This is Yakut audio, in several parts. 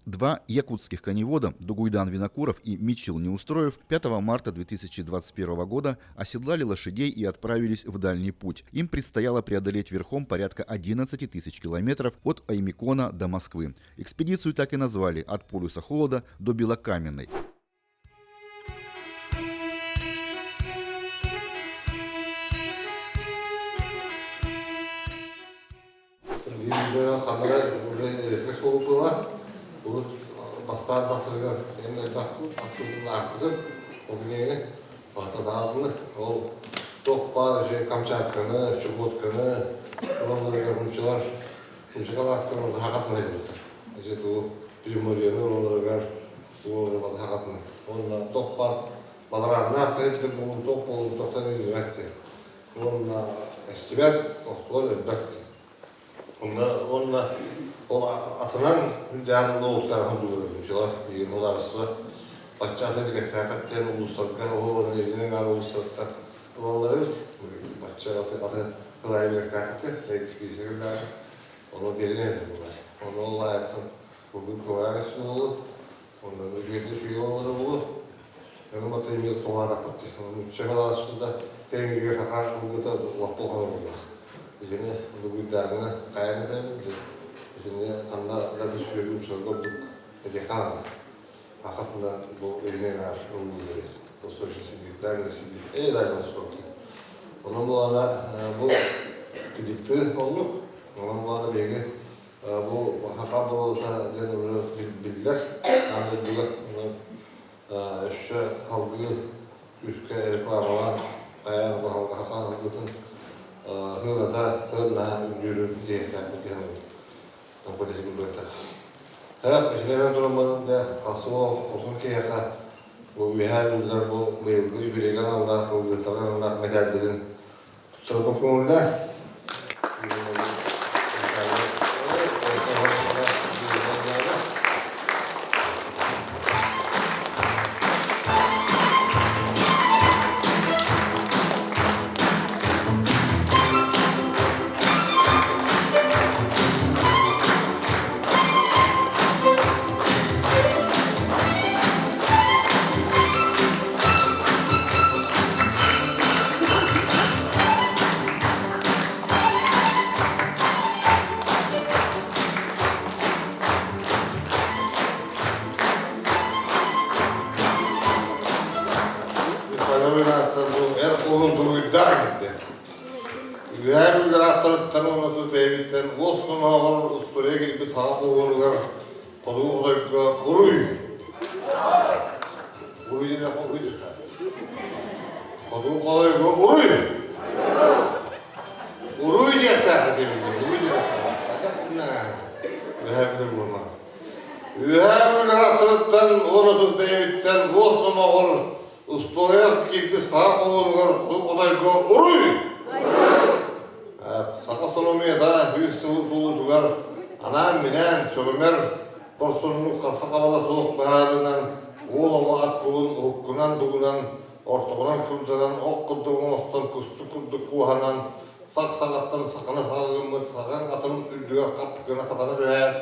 Два якутских коневода, Дугуйдан Винокуров и Мичил Неустроев, 5 марта 2021 года оседлали лошадей и отправились в дальний путь. Им предстояло преодолеть верхом порядка 11 тысяч километров от Аймикона до Москвы. Экспедицию так и назвали «От полюса холода до Белокаменной». Ханна уже буолуптулар. Урут бастаан тахсарыгар эн элбэх ахсылыннаахпытын, ол кинигэни баататаатылы. Ол туох баар же Камчатканы, Чукотканы ылалларыгар нууччалар нууччалаахтар хахатына кэлбиттэр. Же туу Приморьены ылалларыгар тугу хахатына. Онно туох баар баларааннаах тэрилтэ буолун, туох буолун тохтон илдьибэт Уонна эстибэт, охтубат элбэт. Онно уонна ол атынан үрдээн улуустааҕын дууларбычыла билигин улаарыста баччаата билэктээхет диэн улуустарга оһуобаны илин аҥаар улуустартан ылаллар эбит. Бачча аты аты ылайы билэктээхет экспедиция ону биэрин этэ булар. Ону ол аайыттан курдук куорак буолу, онно үчүгэйдик үчүгэй ылаллара буолуо. Аны бата эмиэ туһаатахпыт. Чехолараспыта кэҥигэ саха ылгыта лаппа улахан буоллах. Итини дугуйдааҕына хайаан этэбин итини ханна да күспүөрүм сылга ордук этиэххэ наада. Хахатынан бу илин аар ыллыылары Восточный Сибирь, Дальний Сибирь, э Дальний Восток. Онон буолана бу кидикты оннук. Онон буолана биһиги бу саха боруота диэн биллэр аан дойдуга. Онон өссө салгыы күүскэ рекламалаан хайаан баһылга саҥарбытын сыаната сыаннаһа үрдүүрүн диэхтээхпит киһи Һэп итинэн тураммын да хасуох хотун киһиэхэ бу үөһээ бүлүүлэр бу быйылгы юбилейга аналлаах сылгыһыттарга аналлаах мэтээлбитин туттарбын көҥүллээ. Эр куһун дуруйдаан диэн. Үөһээ Бүллэр ааттарыттан уонна тус бэйэбиттэн уос номоҕор устуоруйа киирбит саха куһунугар Хотугу хотойго уруй! Уруй диэн уруй диэххэ. Хотугу хотойго уруй! Уруй диэхтээх этибин уруй диэхтээх. Хайдах Үөһээ Бүллэр буолма. Үөһээ Бүллэр аттарыттан уонна тус бэйэбиттэн уос номоҕор устуоруйа киирбит саха куһунугар Хотугу хотойго уруй! Саха автономията 100 сылын туолуутугар анаан-минээн сөҕүмэр хорсуннук харса-хабала суох быһаарынан уол оҕо ат кулун уһуккунан-дугунан, ортоҕунан курданан, ох курдук оҥостон, кустук курдук куоһанан, сах саҕаттан саханы саҕа гыммыт сахан атын үрдүгэр хап гына хатана түһээт,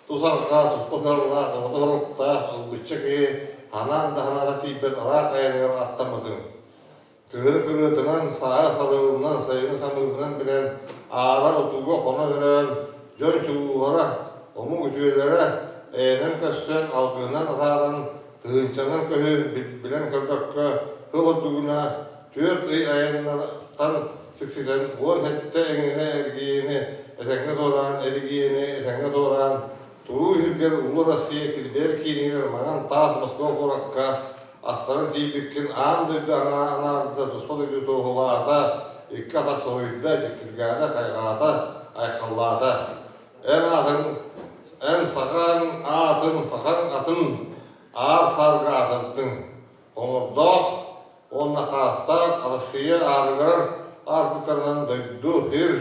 тус арҕаа, туспа сыаллаах, оҕото соруктаах, ылбычча киһи анаан да санаата тиийбэт ыраах айаныгар аттаммытын Кыһыны кырыатынан, сааһы сарыалынан, сайыны самыытынан билэн, аара отууга хоно өрөөн, дьон чулуулара, омук үтүөлэрэ эйэнэн көссөн, алгыһынан атааран, тыһыынчанан көһү билэн көрбөккө, сыл ордугуна 4 ый айаннартан сикситэн 17 эҥинэ эргийиини этэҥҥэ туораан, эригийиини этэҥҥэ туораан, туруу иһиргэр Улуу Россия килбиэр киинигэр маҥан таас Москва куоракка Астарын тиийбиккин аан дойду аҥаарда туспа дойду туоһулаата, икки атах соһуйда, дьиктиргээтэ, хайҕаата, айхаллаата. Эн аатыҥ, эн сахаҥ аатын, сахаҥ атын аар саарга аатырдыҥ. Хоҥордоох уонна хаастаах Арассыыйа аарыгырар аартыктарынан дойду, сир,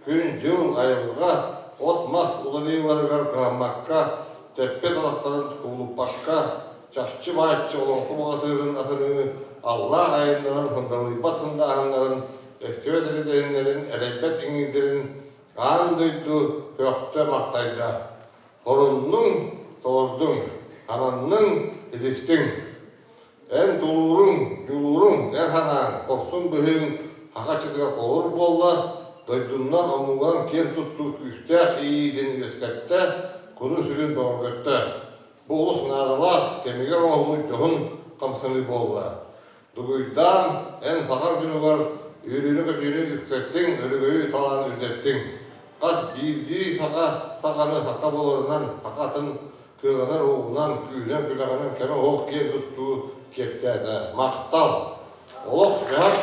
күн-дьыл, айылҕа, от-мас уларыйыыларыгар кыһаммакка, тэппит атахтарын кубулуппакка, чахчы бааччы олоҥхо баҕатыырын атыныы аллаах айаннарын сандалыйбат сандааһыннарын, эстибэт эрэдэһиннэрин, эрэйбэт иҥиирдэрин аан дойду көхтө махтайда. Хоруннуҥ, толордуҥ. Ананныҥ, итистиҥ. Эн тулууруҥ, дьулууруҥ, эр санааҥ, хорсун быһыыҥ саха чытыга холобур буолла, дойдуннан, омугунан киэн туттуу күүстээх иэйиитин үөскэттэ, кутун-сүрүн бөҕөргөттө. Бу олус наадалаах, кэмигэр оҥоһуллубут дьоһун хамсаныы буолла. Дугуйдаан, эн сахаҥ дьонугар үөрүүнү-көтүүнү үксэттиҥ, өрөгөйү талаан үрдэттиҥ. Хас биирдии саха саханы саха буоларынан, саха атын кыаҕынан, уоҕунан, күүһүнэн-күдэҕинэн кэмэ оһох киэн туттуу киэптээтэ. Махтал! Олох-дьаһах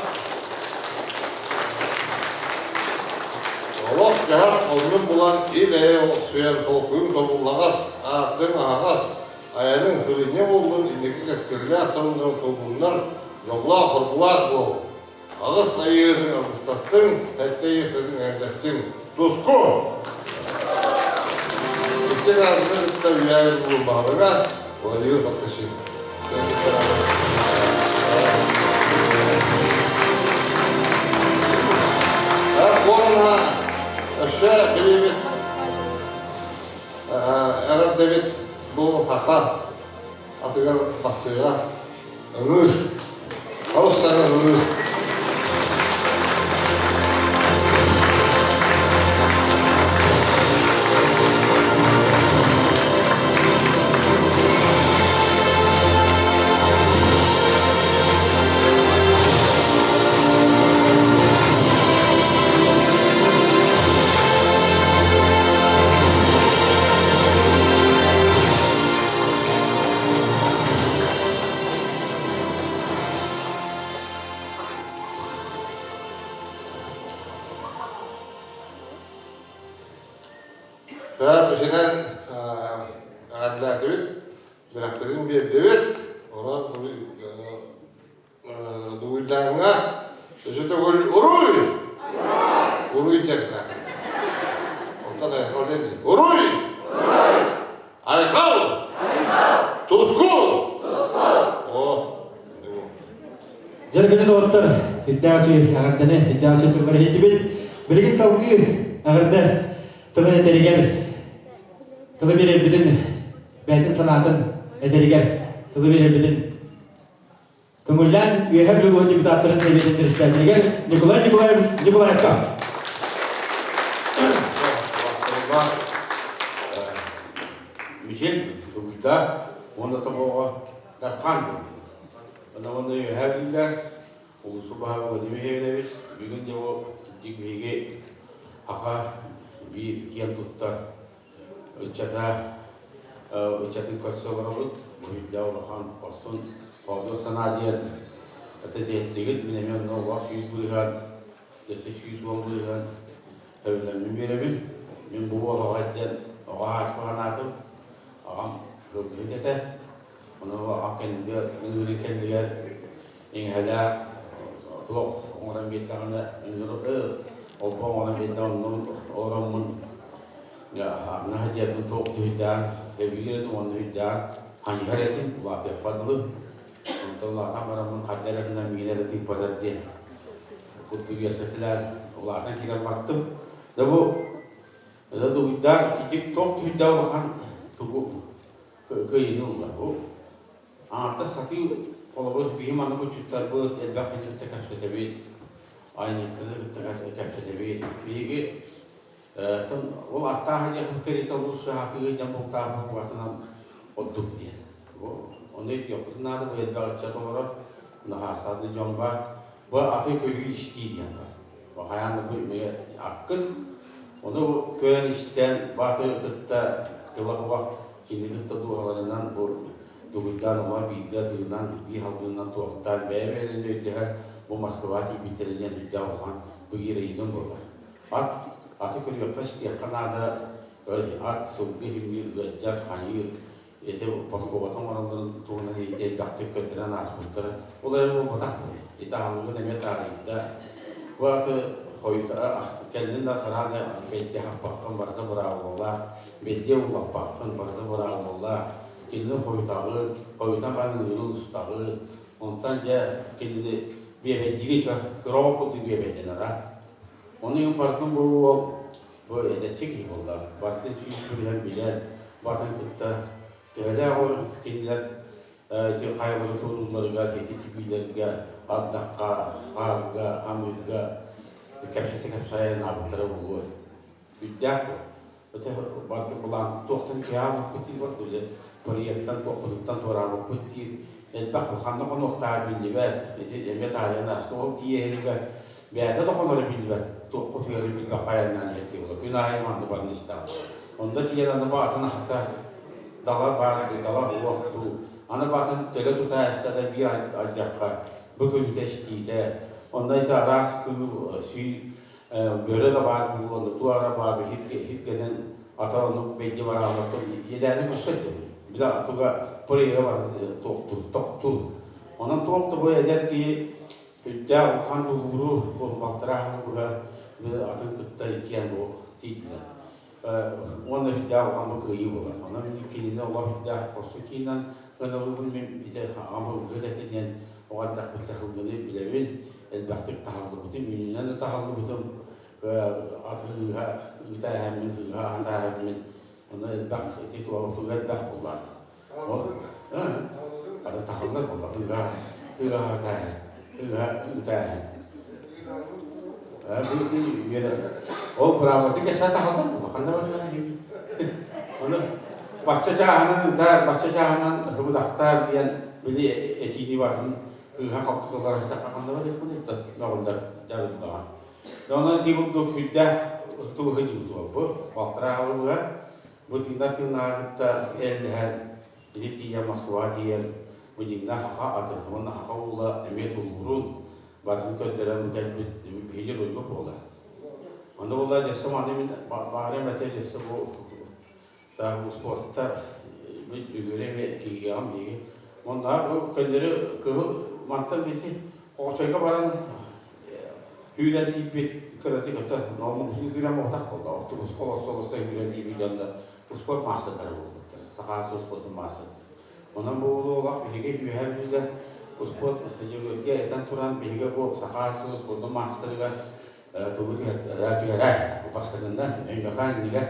Олох-дьаһах оннун булан ил-эйэ олохсуйан толкуйуҥ тобуллаҕас, аартыҥ аһаҕас, айаныҥ сырынньа буоллун, инники кэскиллээх торумнарын тобуллуннар, дьоллоох-хоргулаах буол! Аҕыс айыытын алгыстастыҥ, сэттэ иэхсэтин эҥэрдэстиҥ. Туску! Иксик аатыны кытта үйээн булун баһылыга Владимир Поскачин. Уонна өссө билибит эҕэрдэбит бу саха атыгар тахсыыга ыҥыыр Орустары ыҥыыр. Итинэн эҕэрдэлээтибит, сүрэхпитин биэрдибит. Онон Дугуйдааҥҥа өссө төгүл уруй! Уруй диэхтээх. Онтон айхал диэн уруй! Айхал! Туску! О, Дьэргэни доҕоттор, үрдээх үчүгэй эҕэрдэни, үрдээх үчүгэй тыллары иһиттибит. Билигин салгыы эҕэрдэ тылын этэригэр, тылы биэрэрбитин, бэйэтин санаатын этэригэр тылы биэрэрбитин көҥүллээн Үөһээ Бүлүү улууһун депутаттарын сэбиэтин председателигэр Николай Николаевич Николаевка. Михил Дугуйда уонна тобоҕо Дархан Онно Үөһээ Бүлүүлэр улуусу баһа Владимир Евневич бүгүн дьэ бу биһиги аха биир киэн туттар ыччата ыччатын көрсө олоробут. Бу үрдэ улахан хорсун хоодуот санаа диэн этиэттигит. Мин эмиэ онно олох 100%, өссө 110% сөбүлэммин биэрэбин. Мин бу уол оҕо диэн оҕо ааспаҕанаатым. Аҕам сылгыһыт этэ. Ону аҕам кэннигэр, ыҥырыы кэннигэр иҥэһэлээх туох оҥорон биэрдэҕинэ ыҥырыы олбо оҥорон биэрдэҕинэ оннун олороммун наһаа дьиэтин туох түһүйдээн эбигир этим уонна үһүйдээн ханьыһар этим улаатыахпар дылы онтон улаатан бараммын хайда эрэ гынан миин эрэ тыыппатар диэн курдук үөскэтилэр улаатан киирэн баттым да бу да дугуйдаан кидик туох түһүйдээх улахан тугу кыайыыны ылла бу Аҥардас сатыы холобур биһи манна куччуттарбыт элбэх киһини кытта кэпсэтэбит, айанньыттары кытта кэпсэтэбит. Биһиги ол аттаах диэх кэриэтэ улуус аатыгы дьон бултаах буолбатынан ордук диэн. Ону өйдүөхпүтүн наада бу элбэх ыччат олорор, наһаастаатын дьон баар. Бу аты көрүү-истии диэн баар. Бу хайаан да бу аккын, ону көрөн истэн бу аты кытта тыла кубах кини кытта дууһаларынан бу Дугуйдаан олор бииргэ тыынан, биир халгыынан туохтаан, бэйэ-бэйэлэрин өйдөһөн бу Москва тиийбиттэрэ диэн үрдээх улахан бу героизм буолар. Ат, аты көрүөххэ истиэххэ наада, ат, сылгы иһимниир, ыалдьар, хайыыр, ити подкобатын оҥороллорун туһунан ити элбэхтик көрдөрөн ааспыттара. Ол эрэн буолбатах ити аһылыгын эмиэ таарыйда. Бу аты хойута кэллин да сараа да бэйдэ хаппаххын барыта быраабылалаах, бэйдиэ улаппаххын барыта быраабылалаах, кинини хойутаҕын, хойутан баран ыҥырын устаҕын, онтон дьэ кинини биэбэйдиигин чо кыра оҕо курдук биэбэйдэнэр ат. Ону иһин барытын бу уол бу эдэрчи киһи буолла. Барытын 100% билэн, батын кытта Төһөлөөх ол кинилэр ити хайалары туруулларыгар, ити тибиилэргэ, ардахха, хаарга, амыырга кэпсэтэ-кэпсээн аабыттара буолуо. Үрдээх дуо? Ити барыта былаан туохтан киһи аабыппыт диир бар били проектан туохпутуттан туораабыппыт диир. Элбэх ханна хонуохтааҕа биллибэт. Ити эмиэ таарыйан ааста. Ол тиийэһинигэр бэйэтэ да хоноро биллибэт. Туохха утуйары билбэт хайаннаан иһэр киһи буолар. Күн аайы манна баран истэҕин. Онно тиийэн аны баатын аһата дала баар дала уох дуу. Аны баатын төлө тута эстэ да биир алдьарха бу күлүтэ истиитэ. Онно ити араас кыыл сүй бөрө да баар буолуо, туара баар иһиргэнэн ата ону бэйди бараабакка иэдээни көрсөр дебин. Билэ туга проега бар туохтур, тохтур. Онон туох да бу эдэр киһи үрдээх улахан тулууру бу балтараа быһа атын кытта иккиэн бу тиийдилэр. Уонна үрдээх улахан бу кыайыы буолар. Онон кинини олох үрдээх хорсун киинэн ыналыбын мин ити аҕам ылгыт этэ диэн оҕо эрдэхпиттэн сылгыны билэбин. Элбэхтик таһаллыбытым, үүнүнэн да таһаллыбытым, аты ыыһа ыыта эһэммин, ыыһа аһата эһэммин, ону элбэх ити туоһутуга элбэх буоллаҕа. Аты таһаллар буолла, ыыһа ыыһа аһата эһэн, ыыһа ыыта эһэн. Ол быраабылатын кэсээ таһаллар буолла, ханна барыа Ону бачча чааһынан ыытаар, бачча чааһынан хыбыдахтаар диэн били этиини барын кыыһа-халты туларастахха ханна барыахпын мөҕүллэр дьарыллаҕа. Онон ити курдук сүрдээх тугу дьыбытуа бу балтараа халыбыга бу тыынар тыынааҕытта эллэһэн ити тиийэн Москваҕа тиийэн бу дьиҥнээх хаха аты уонна хаха уула эмиэ тулуурун барытын көрдөрөн бу кэлбит биһиги руйга буолар. Онно буолла дьэссэ маны мин баарым этэ дьэссэ бу спортта бүгүрэ эмиэ киһиэҕим биһиги. Онно бу көннөрү кыһыл мантан бити оҕочойго баран күүрэн тиийбит кыратык өтө ноомугутун күүрэн буолбатах буолла. Автобуска олорсо-олорсо күүрэн тиийбит дьон да спорт маастардара буолбуттар. Сахаас спортун маастардара. Онон бу олох биһиги үөһээ бүлүүлэр спорт дьөгүөргэ этэн туран биһиги бу Сахаас спордун маастарыгар тугу түһэрэ бастакыннан Өймөкөөн иннигэр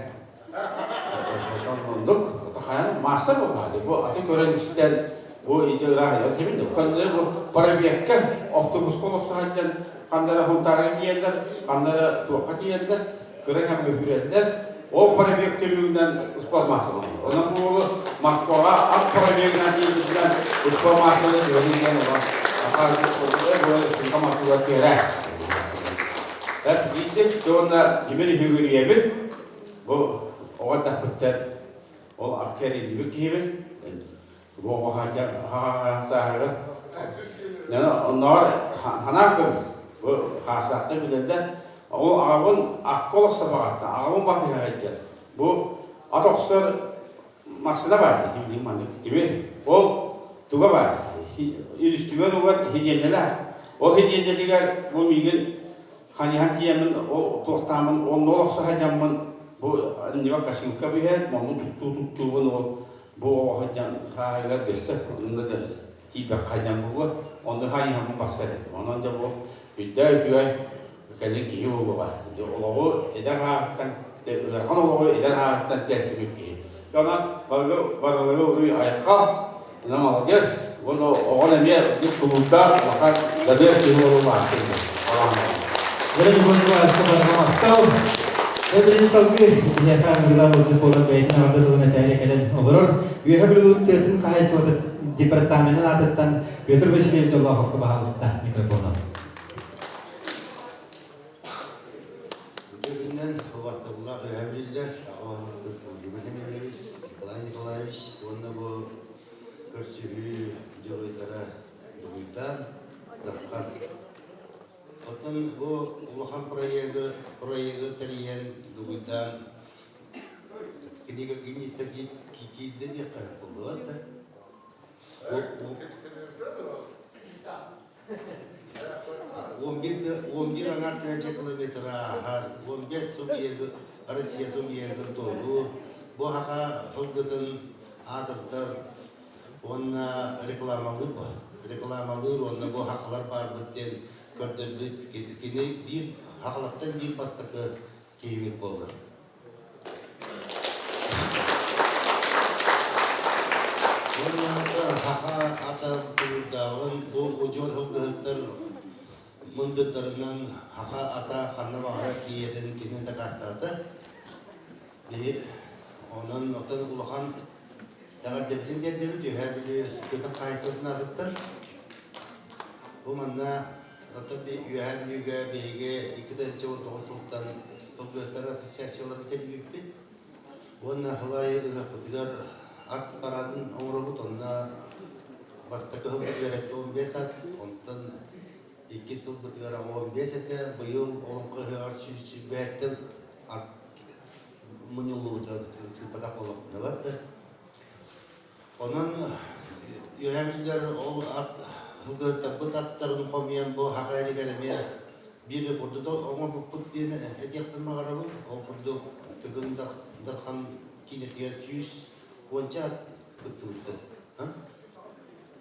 оннук хайан маастар буоллаҕа бу аты көрөн истэн бу ити ыраах кимин көннөрү бу парабиэккэ автобуска олорсо сылдьан ханна эрэ Хунтаарга тиийэллэр ханна эрэ туохха тиийэллэр кыра кэмҥэ үүрэллэр ол парабиэк түмүгүнэн успуорт маастар онон бу уолу Москваҕа ат парабиэгинэн тиийбитинэн успуорт маастарын түһэрин диэн оҕо матыыла түһэрэ Биирдик уонна Димир Үһүгүрүйэбит бу оҕо эрдэхпиттэн ол аккэриллибит киһибин бу оҕо сааһыгар оннооҕор ханаан көрбүт бу хаасаахтар билэллэр ол аҕабын акка олохсо баҕатта аҕабын батыһа сылдьар бу ат охсор массыына баар дии маннык тимир ол туга баар үстүгэр угар хигиэнэлээх ол хигиэнэтигэр бу миигин ханьыһан тиийэммин ол туохтааммын онно олохсо сылдьаммын бу анньыба косилка бүһэн онну туттуу туттуубун ол бу оҕо сылдьан хааһыгар дөссө онно да тиийбэххэ сылдьан буолуо онну ханьыһаммын барсар этим онон дьэ бу үрдээ үчүгэй кэлин киһи буолуоҕа. Олоҕу эдэр ааһыттан, ыарахан олоҕу эдэр ааһыттан тиэрсибит киһи. Онон барылы барылары уруй айхал, она молодец, уонна оҕон эмиэ тулуурдаах улахан дадыар киһи буолуохтаах. Махтал. Эбилин салгыы биһиэхэ Нурлан Ылдьыт буолан бэйэтин аҕарда тылын этээри кэлэн олорор. Үөһэ Бүлүү тыатын хаһаайыстыбатын департаменын аатыттан Петр Васильевич Доллаховка баһаалыста микрофону. Үтүө убастабыллаах үөһэ билиллэр аҕа баһылыкпыт Владимир Емельевич, Николай Николаевич уонна бу көрсүһүү дьоруойдара Дугуйдаан, Дархан. Оттон бу улахан проегы, проегы тэрийэн Дугуйдаан кинигэ Гиннессе киирдэ диэххэ буллубат да. 11 аҥаар тыһыынча километр ааһар, 15 субъегы Россия субъегын туоруур, бу саха сылгытын аатырдар уонна рекламалыыр бу. Рекламалыыр уонна бу сахалар баарбыт диэн көрдөрбүт кини биир сахалартан биир бастакы киһибит буолар. Уонна саха ата тулуурдааҕын бу удьуор сылгыһыттар мындырдарынан саха ата ханна баҕарар тиийэрин кини дакаастаата. Биһи онон оттон улахан эҕэрдэбитин тиэрдэбит Үөһээ Бүлүү тыатын хаһаайыстыбатын аатыттан. Бу манна оттон Үөһээ Бүлүүгэ биһиги 2019 сылтан сылгыһыттар ассоциацияларын тэрийбиппит. Уонна сыл аайы ыһыахпытыгар ат параадын оҥоробут, онно бастакы сылбытыгар этэ 15 ат, онтон иккис сылбытыгар 15 этэ, быйыл Олоҥхо ыһыаҕар 127 ат мунньуллубута сыыппатах буоллахпына барда. Онон үөһээ бүлүүлэр ол ат сылгыһыттарбыт аттарын хомуйан бу саха эригэр эмиэ биир рекорду оҥорбуппут диэн этиэхпин баҕарабын. Ол курдук Тыгын Дархан киинэтигэр 110-ча ат кыттыбыта.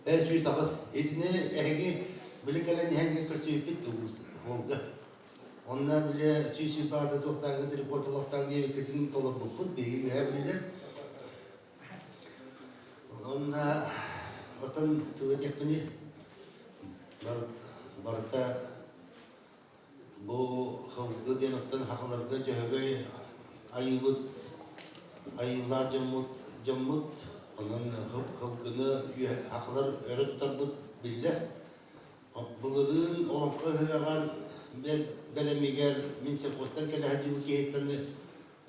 108. Итини эһиги били кэлэн иһэн көрсүбүппүт Волга. Онно били 120 аты туохтааҥҥыт рекорд олохтоон диэбиккитин толорбуппут биһиги үөһээ бүлүүлэр. Уонна оттон тугу диэхпиний, барыта бу сылгы диэн оттон сахаларга дьөһөгөй айыыбыт, айыылаах дьоммут, дьоммут онон сылгыны сахалар өрө тутарбыт биллэр. Былырыын Олоҥхо ыһыаҕар бэлэмигэр мин совхозтан кэлэ сылдьыбыт киһиттэн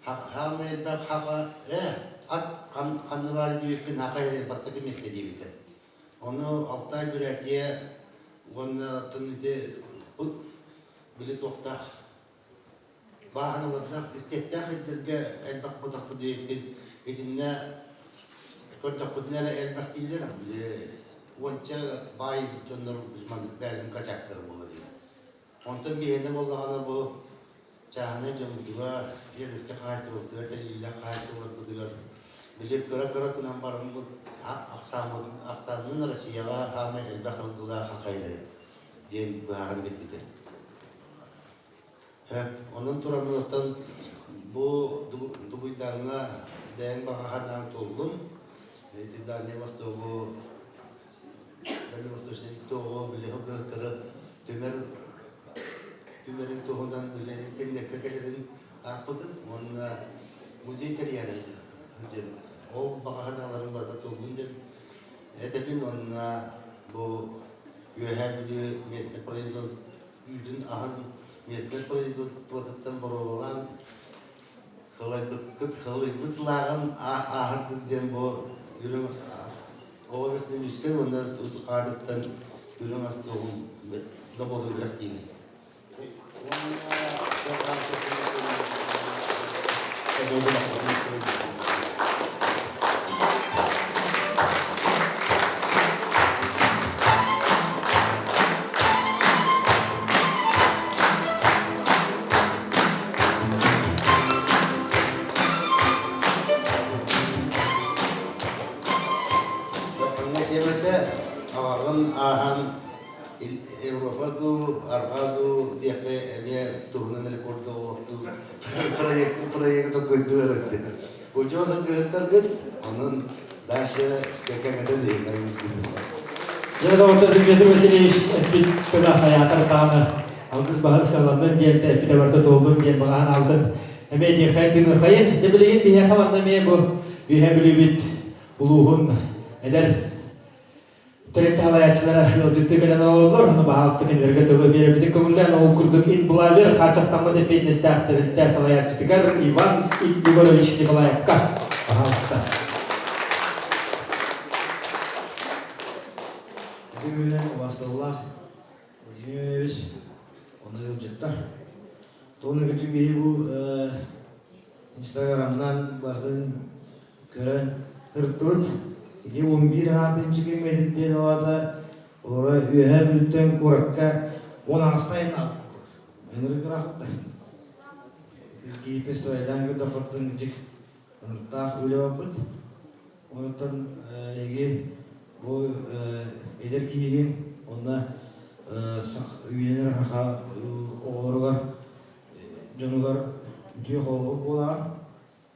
Хаамай элбэх хаха ээ ат ханна баар диэбиппин хаха эрэ бастакы миэстэ диэбитэ. Ону Алтай Бүрэтийэ уонна оттон ити били туохтаах бааһыналардаах истиэптээх сирдэргэ элбэх ботахта диэбиппин итиннэ көрдөхпүтүнэ эрэ элбэх дииллэр били уонча баай дьоннор маннык бэйэлэрин косяктара буолар эбит. Онтон биһиэнэ буоллаҕына бу чааһынай дьоммутугар, биэбэскэ хаһаайыстыбабытыгар, тэриллиилээх хаһаайыстыбаларбытыгар били кыра-кыра гынан бараммыт ахсааммыт ахсаанынан Россияҕа саамай элбэх сылгылаах хахайра диэн быһааран биэрбитэ. Онон тураммын оттон бу Дугуйдааҥҥа бэйэҥ баҕа санааҥ туоллун. Ити Дальний Востогу Дальневосточный тоҕо били сылгыһыттары түмэр түмэрин туһунан били интернеккэ кэлэрин аахпытым уонна музей тэрийээри сылдьабын. Ол баҕа санааларым барыта туоллун диэн этэбин уонна бу Үөһээ Бүлүү местный производство үүтүн аһын местный производствотыттан боруобалаан Халайбыккыт халыйбыт лааҕын ааһардын диэн бу үрүҥ ас оҕо бэхтэмискэй уонна тус хаатыттан үрүҥ ас туоһун добору бэлэхтиибин. Ханна диэмэтэ аҕаҕын ааһан Европа дуу, арҕаа дуу диэххэ эмиэ туһунан рекорда олохтуур проект проект толкуйдуур эбит. Учуон ыргыһыттаргыт, онон дальше кэкэҥэтэн иһиҥэр Дьэ, доҕоттор, Дмитрий Васильевич эппит тыла хайаатар даҕаны алгыс баһа сыаланнын диэн эппитэ барыта туоллун диэн баҕаһын алтын эмиэ диэхэ тыныхайын. Дьэ, билигин биһиэхэ манна эмиэ бу Үөһээ Бүлүүбүт улууһун эдэр тэрилтэ салайааччылара ыалдьыттыы кэлэн олороллор. Ону баһаалыста кинилэргэ тылы биэрэрбитин көҥүллээн ол курдук Инблавер хааччахтаммыт эппиэтинэстээх тэрилтэ салайааччытыгар Иван Егорович Николаевка баһаалыста. Бүгүнэн убасталлаах Владимир Иванович, оны ыалдьыттар. Тону бүтүн биһи бу Инстаграмынан барытын көрөн ырыттыбыт. Ити 11 аатынчы күммэтиттэн олата олоро Үөһээ Бүлүүттэн куоракка 10 аҕыста айаннаабыт. Ынырык ыраахтар. Киипис айдаан көрдөххөттөн дьик ынырыктаах үлэ барбыт. Онтон эһиги бу эдэр киһигин онно үүнэн саха оҕолоругар дьонугар үтүө холобур буолаҕын.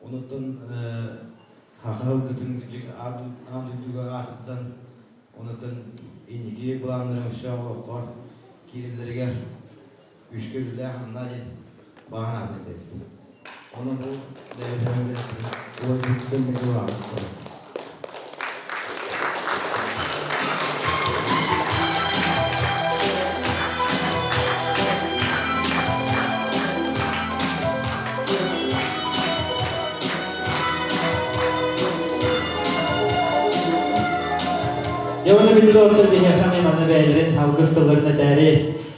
Онуттан Саха ылгытын кырдьык аан дойдуга аатырдан, онтон инники былааннарын өссө олоххо киирэллэригэр күүскэ үлэлээх-хамнаа диэн баҕа санаатын этэбит. Онон бу бэйэбитин уойбуттан мөкү Дьэ уонна күндү доҕоттор биһиэхэ эмиэ манна бэйэлэрин алгыс тылларын этээри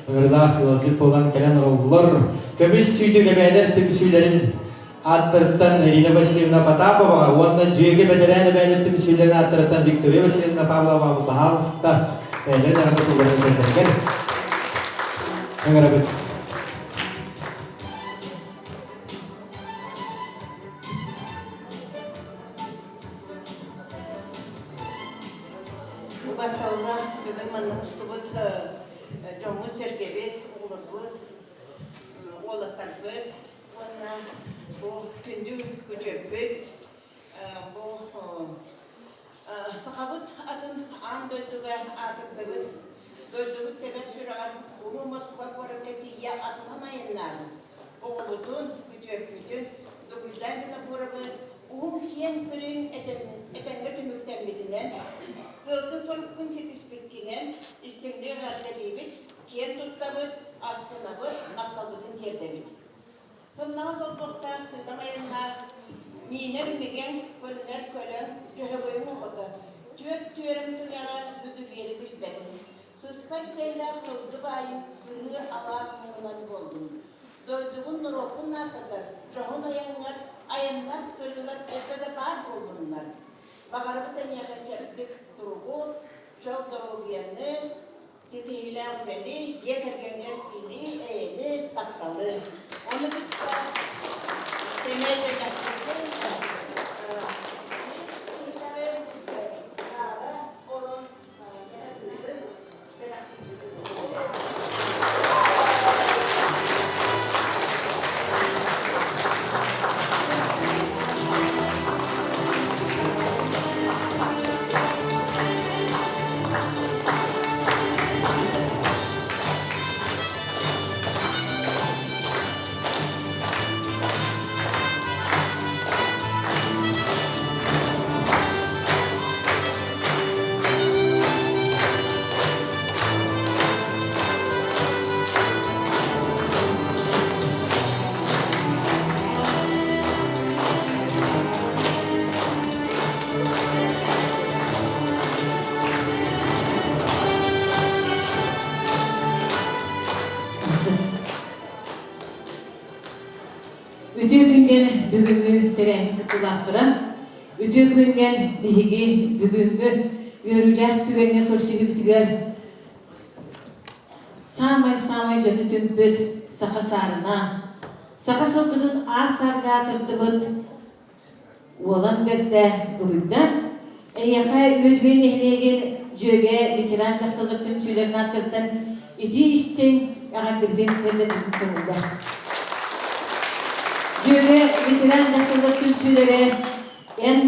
ыҥырыылаах ыалдьыт буолан кэлэн олороллор. Көмүс сүүтүк эбээлэр түмсүүлэрин ааттарыттан Ирина Васильевна Потаповаҕа уонна Дьүөгэ бэтэрээн эбээлэр түмсүүлэрин ааттарыттан Виктория Васильевна Павлова баһаалыста бэйэлэрин эҕэрдэ тылларын этэллэригэр ыҥырабыт. Убасталлаах бүгүн манна устубут дьоммут-сэргэбит, оҕолорбут, уолаттарбыт уонна бу күндү күтүөппүт, бу сахабыт атын аан дойдуга аатырдыбыт, дойдубут тэбэр сүрэҕэр Улуу Москва куоракка тиийэ атынан айаннаабыт оҕобутун, күтүөппүтүн Дугуйдаан Винокуровы уһун киэҥ сырыыҥ этэҥҥэ түмүктэммитинэн, сыалгын-соруккун ситиспиккинэн истиҥник эҕэрдэлиибит, киэн туттабыт, астынабыт, махталбытын тиэрдэбит. Тымнаҕас олбохтоох сыыдам айаннаах, миинэр мигэҥ, көлүнэр көлөҥ, дьөһөгөйүҥ оҕото, түөрт түөрэм түгэҕэ бүдүлүэри билбэтин. Сыспай сиэллээх сылгы баайын сыһыы алаас муҥунан буоллун. Дойдугун норуоккун наататар, дьоһун айаҥҥар айаннар, сырыылар өссө да баар буоллуннар. Баҕарабыт эйиэхэ чэбдик туругу, чөл доруобуйаны, ситиһиилээх үлэни, дьиэ кэргэҥҥэр или-эйэни, тапталы. Ону кытта сэмэй бэлэхпитин сир орон Үтүө күнүнэн бүгүҥҥү тэрээһин кыттыылаахтара, үтүө күнүнэн биһиги бүгүҥҥү үөрүүлээх түгэҥҥэ көрсүһүүбүтүгэр Саамай-саамай дьону түмпүт саха саарына, саха сылгытын аар-саарга аатырдыбыт уолан бэрдэ Дугуйдан, эйиэхэ Үөдүгэй нэһилиэгин Дьүөгэ ветеран дьахталлар түмсүүлэрин ааттарыттан итии-истиҥ эҕэрдэбитин тиэрдэбитин көҥүллэр. Дьүөгэ ветеран дьахталлар түмсүүлэрэ эн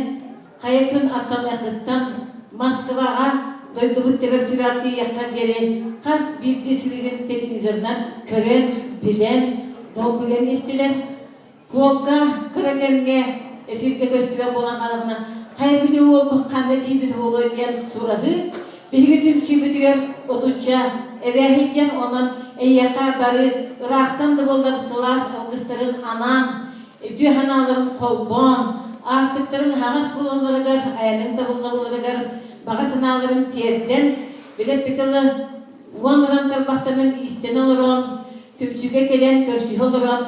хайа күн аттаныаххыттан Москваҕа дойдубут тэбэр сүрэҕэр тиийиэххэ диэри хас биирдии сырыыгын телевизорынан көрөн, билэн, долгуйан истилэр. Куолка кыра кэмҥэ эфиргэ көстүбэт буолан хааллаҕына, хайа били уолбут ханна тиийбит буолуой диэн сураһыы биһиги түмсүүбүтүгэр отучча эбээһийдиэх, онон эйиэхэ бары ыраахтан да буоллар сылаас алгыстарын анаан үтүө санааларын холбоон, аартыктарын аһаҕас буолалларыгар, айанын табыллалларыгар баҕа санааларын тиэрдэн, билэппит тылы уон уран тарбахтарын истэн олорон, түмсүүгэ кэлэн көрсүһэ олорон,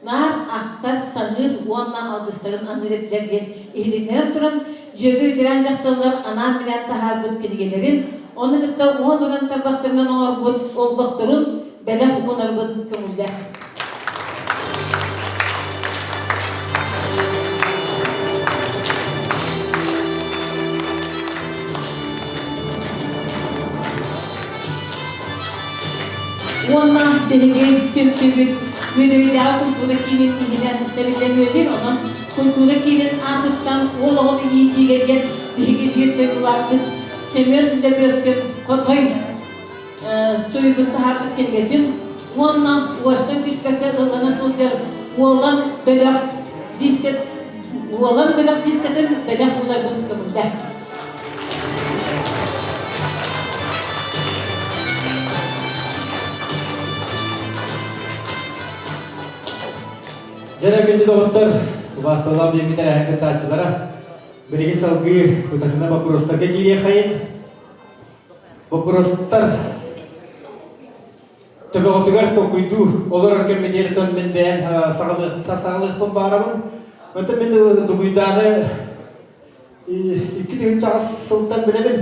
наар ахтар, саныыр уонна алгыстарын аныыр этилэр диэн иһитиннэрэн туран, дьүөгэ ветеран дьахталлар анаан-минээн таһаарбыт кинигэлэрин, ону кытта уон уран тарбахтарынан оҥорбут олбохторун бэлэх уунарбын көҥүллээх. Уонна биһиги түмсүүбүт Үөдүгэйдээҕи культура киинин иһинэн тэриллэн үлэлиир, онон. Культура киинин аатыттан уол оҕону иитиигэ диэн биһиги биир дойдулаахпыт Семен Лебедкин Хотой суруйбут таһаарбыт кинигэтин уонна уостан түспэккэ ыллана сылдьар Уолан бөлөх дискэ Уолан бөлөх дискэтин бэлэх уунарбын көҥүллэ. Дьэрэ күндү доҕоттор, убаасталаах биэрбит тэрээһин кыттааччылара, билигин салгыы тутатына боппуруостарга киириэххэйин. Боппуруостар төбөҕүтүгэр толкуйдуу олорор кэммитиэртэн мин бэйэм саҕалыахпын баарабын. Өтө мин Дугуйдааны 2008 сылтан билэбин.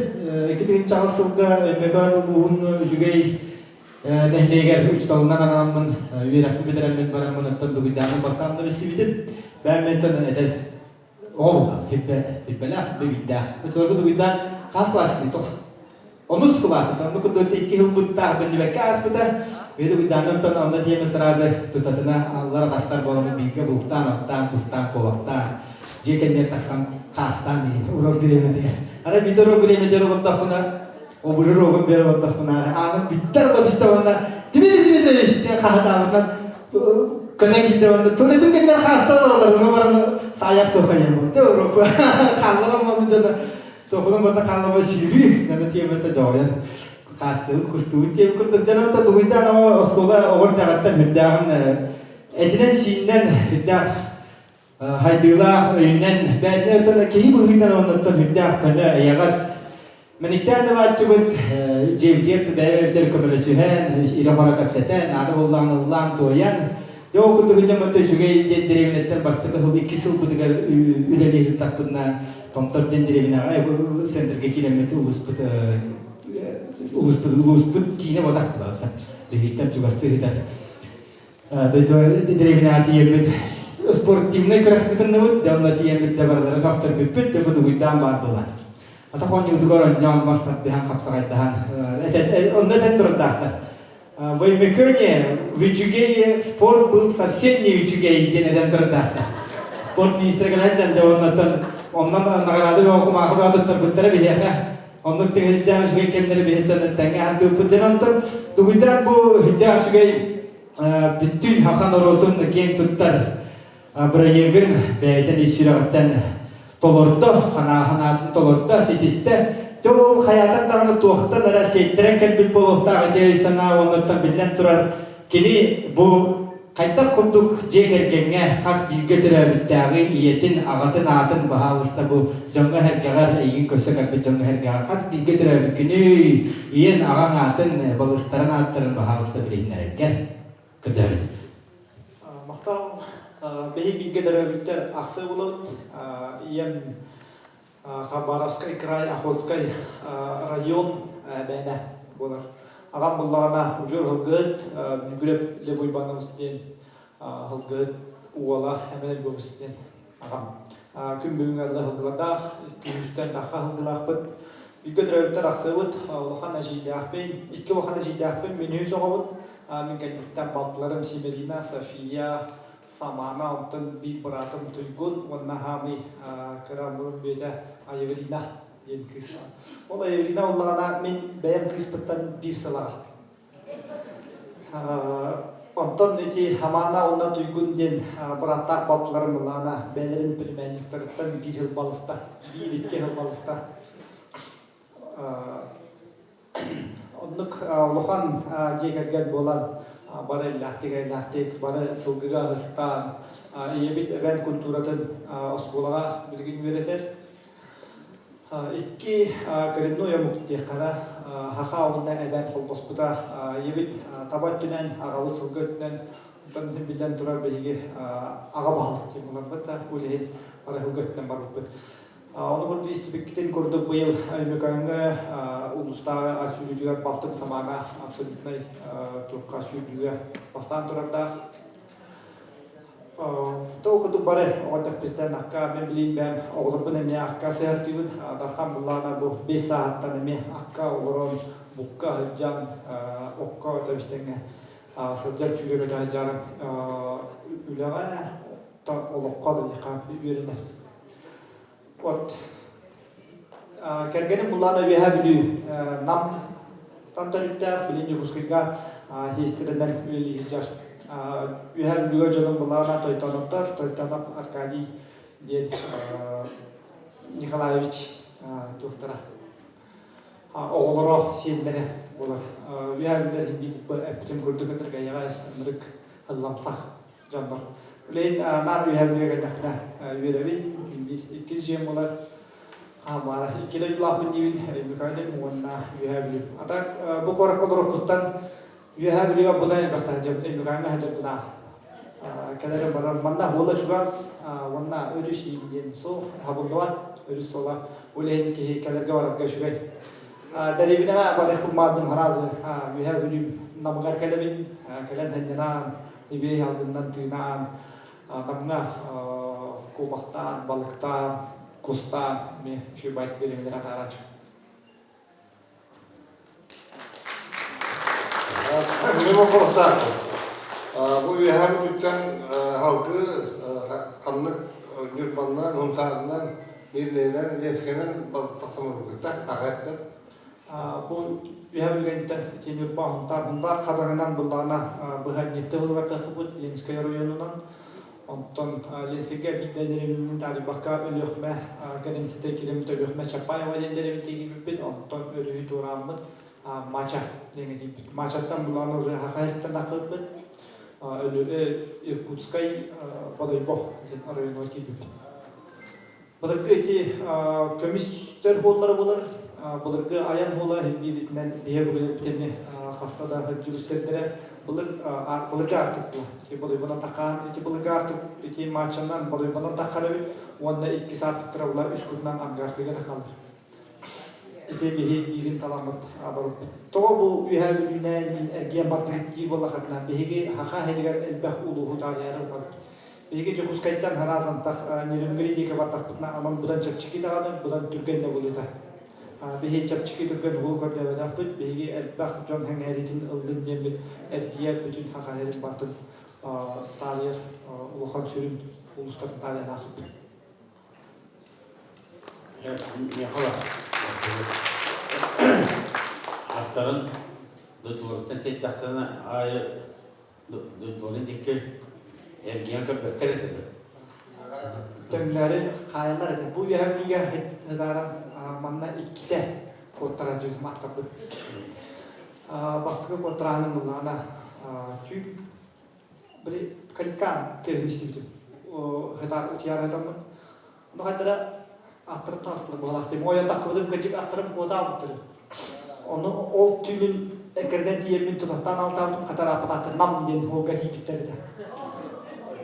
2008 сылга Өймөкөөн улууһун үчүгэй нэһилиэгэр учууталынан анаммын үөрэхпин бүтэрэммин бараммын оттон Дугуйдааны бастаан да билсибитим. Бэйэм ментон эдэр оҕо хиппэлээх, бэбийдээх. Оччолорго Дугуйдаан хас классный? Онус кылаас онно курдук икки сылбыттаах биллибэккэ ааспыта. Биир Дугуйдааны онтон онно тиэмэ сараады тутатына аллар атастар буолан бииргэ бултаан, оттаан, кустаан, куобахтаан, дьиэ кэннигэр тахсан хаастаан деген урок бириэмэтигэр. Арай биирдэ урок бириэмэтигэр олордохпуна обурur уогун биэр олордохпуна ааным биттэр ола түстэ уонна Дмитрий Дмитриевич диэн хаһытаабытынан көтөн киирдэ уонна туалетым кэннигэр хаастан олоролор ону баран саайах суохайым те уруок хаалларам мамыдана тоқунан барда хааллама сүүрүү нана тиэмэтэ доҕойон хаастыбыт кустубут диэн курдук дьон онто дугуйдаан оҕо оскуола оҕор дэҕиттэн үрдээҕин этинэн сииннэн үрдээх хайдыылаах өйүнэн бэйэтинэн оттон киһи быһыытынан оннуттан үрдээх көнө эйэҕэс мэниктээн да бааччыбыт дьиэбитигэр бэйэ-бэйэбитигэр көмөлөсүһэн ирэ-хоро кэпсэтэн наада буоллаҕына ыллаан туойан дьэ ол курдук дьоммут үчүгэй диэн дэриэбинэттэн бастакы сыл икки сылбытыгар үлэлии сыттахпытына Томтор диэн дэриэбинэҕэ центргэ киирэммит улууспут улууспут улууспут киинэ буолах биһиттэн чугастыы сытар дойду дэриэбинэҕэ тиийэммит спортивнай күрэхпитинныбыт дьэ онно тиийэммит да барыларын көхтөрбүппүт дьэ бу дугуйдаан баар буолан атах оонньуутугар оонньоон мас тардыһан хапсаҕайдаһан онно этэн турардаахтар в Өймөкөөне в Үчүгэй спорт был совсем не үчүгэй диэн этэн турардаахтар спорт министрэ кэлэн дьэ оннотон оннон награды бөҕө кумаахы бөҕө туттарбыттара биһиэхэ оннук түһүлдээх үчүгэй кэмнэри биһиттэн тэҥҥэ аһардыыппыт диэн онтон дугуйдаан бу үрдээх үчүгэй бүттүүн саха норуотун киэн туттар бырайыагын бэйэтин ис сүрэҕиттэн толордо, санаатын толордо, ситистэ. Дьэ ол хайаатар даҕаны туохтан эрэ сиэттэрэн кэлбит буолуохтаах ити өй-санаа уоннаттан биллэн турар кини бу хайдах курдук дьиэ кэргэҥҥэ хас бииргэ төрөөбүттээҕи ийэтин, аҕатын аатын баһаалыста бу дьоҥҥо-сэргэҕэр эйигин көрсө кэлбит дьоҥҥо-сэргэҕэр хас бииргэ төрөөбүккүнүй, ийэн, аҕаҥ аатын, балыстарын ааттарын баһаалыста билиһиннэрэргэр көрдөһөбүт. Махтал. Биһи бииргэ төрөөбүттэр ахсыы булабыт. Ийэм Хабаровскай край, Охотскай район бээнэ буолар. Аҕам буллаҕына удьуор һылгыһыт Нүгүрэп Лев Уйбанович диэн һылгыһыт уола Эмэн Львович диэн аҕам. Күн бүгүҥҥэ дылы һылгылардаах, күнүстэн тахха һылгылаахпыт. Бииргэ төрөөбүттэр ахсыбыт, улахан эдьиийдээхпин, икки улахан эдьиийдээхпин, мин үһүс оҕобут. Мин кэнниттэн балтыларым Симерина, София, Самана, онтон биир быраатым Туйгун уонна хаамый кыра мурун бүөтэ Айевелина диэн кыыс баар. Ол Айевелина буоллаҕына мин бэйэм кыыспыттан биир сыл аҕа. Онтон ити Хамаана уонна Туйгун диэн бырааттаах балтыларым буоллаҕына бэйэлэрин племянниктарыттан биир сыл балыста, биир-икки сыл балыста. Оннук улахан дьиэ кэргэн буолан бары иллээхтик-эйэлээхтик, бары сылгыга аһыстаан, ийэбит эбээн культуратын оскуолаҕа билигин үөрэтэр. Икки коренной омук диэххэ саха уонна эбээн холбоспута. Ийэбит таба өттүнэн, аҕабыт сылгы өттүнэн, онтон биллэн турар биһиги аҕа баһылык диэн буларбыт да, ол иһин бары сылгы өттүнэн барбыппыт. Ону курдук истибиккитин курдук быйыл Өймөкөөҥҥө улуустааҕы ас сүүрүүтүгэр балтым Самаана абсолютнай турка сүүрдүүгэ бастаан турардаах. Тол курдук бары оҕо акка мен билиин бэм оҕолорбун эмиэ акка сыһартыыбын. Дархан буллаана бу 5 сааһыттан эмиэ акка олорон букка сылдьан окко тэбистэҥҥэ сылдьар сүүрэ көтө сылдьарын үлэҕэ. Олоххо да үөрэнэр. Вот кэргэним буллаана Үөһээ Бүлүү Намтан төрүттээх, билин Дьокуускайга хиэстэринэн үлэлии сылдьар. Үөһээ Бүлүүгэ дьонум буллаана Тойтооноптор, Тойтооноп Аркадий диэн Николаевич туохтара оҕолоро, сиэннэрэ буолар. Үөһээ Бүлүүлэр биир эппитим курдук ынырык эйэҕэс, ынырык ылламсах дьоннор. Билигин наар үөһээ Бүлүүгэ кэллэхпинэ үөрэбин, биир иккис дьиэм буолар. Хаамаара икки дойдулаахпын диибин, Өймөкөөнүм уонна Үөһээ Бүлүүм. А так бу куоракка олорорбуттан Үөһээ Бүлүүгэ буна элбэхтэ сылдьабын, Өймөкөөҥҥө сылдьарбын кэлэрим барар. Манна уола чугас уонна өрүс иин диэн суох, хабыллыбат өрүс суола. Ол иһин киһи кэлэргэ барарга үчүгэй. Дэриэбинэҕэ барыахпын баардым сразу Үөһээ Бүлүүм Намыгар кэлэбин, кэлэн сынньанан, ибиэй алдыннан тыынаан, Намҥа куобахтаан, балыктаан, кустаан эмиэ үчүгэй баайдык бириэмэлэри атаарааччыбыт. Мин вопростаахпын. Бу үөһээ Бүлүүттэн салгыы ханнык Ньурбаннан, Сунтаарынан, Миирнэйинэн, Ленскэйинэн тахсан барбыккыта, аҕа Бу үөһээ Бүлүүттэн ити Ньурба, Сунтаар, Сунтаар Хадаҥынан буллаҕына быһа Ньиттэ уһулугар тахсыбыт Ленскэй оройуонунан. Онтон Ленскэйгэ биирдэ дэриэбинэни таарыйбакка Өлүөхүмэ границата киирэммит Өлүөхүмэ Чапаева диэн дэриэбинэ тиийбиппит. Онтон өрүһү туорааммыт Мача диэҥҥэ тиийбит. Мачаттан буллаҕына уже Саха сириттэн тахсыбыппыт. Иркутскай Бодойбо диэн оройуонугар киирбиппит. Былыргы ити көмүстэр хуоллара буолар. Былыргы айан хуола бииритинэн биһэ бүгүн эмиэ хаста да сылдьыбыт сирдэрэ. Былыр былыргы артык була. Ити Бодойбонон таххаан ити былыргы артык ити Мачанан Бодойбонон таххар эбит уонна иккис артыктара була үс кутунан Ангарскайга таххаллар. Ити биһи биирин таламмыт барыппыт. Тоҕо бу Үөһээ Бүлүүнээн эргийэн бардыгыт дии буоллахытына, биһиги Саха сиригэр элбэх улууһу таарыйары барбыт. Биһиги Дьокуускайтан араас антах Нерюнгри диэки бардахпытына, анал быдан чэпчэки даҕаны, быдан түргэн да буолуота. Биһи чэпчэки түргэн уһулу көрдөөбөтөхпүт, биһиги элбэх дьон сэҥээриитин ыллын диэммит эргийэ бүтүн Саха сирин бартын таарыйар улахан сүрүн улуустарын таарыйан ааспыт. Аттарын дойдуларыттан тэйдэхтэринэ аайы дойдуларын диэки эргийэн көрбөттөр этэ дуо? Төҥнөрү хаайаллар этэ. Бу үөһэ Бүлүүгэ ытааран манна иккитэ куоттаран дьүсүм аттарбыт. Бастакы куоттарааһыным буллаҕына түүн били калькаан тыаһын истибитим. Ытаар утуйаары ытаммын. Ону хайдара аттарым таҕыстылар быһалаах диим. Ойон тахсыбытым кырдьык аттарым куотаабыттар. Ону ол түүнүн эккирэтэн тиийэммин тутаттаан алтаабытым хатар ааппатаахтар нам диэн уолга тиийбиттэр этэ.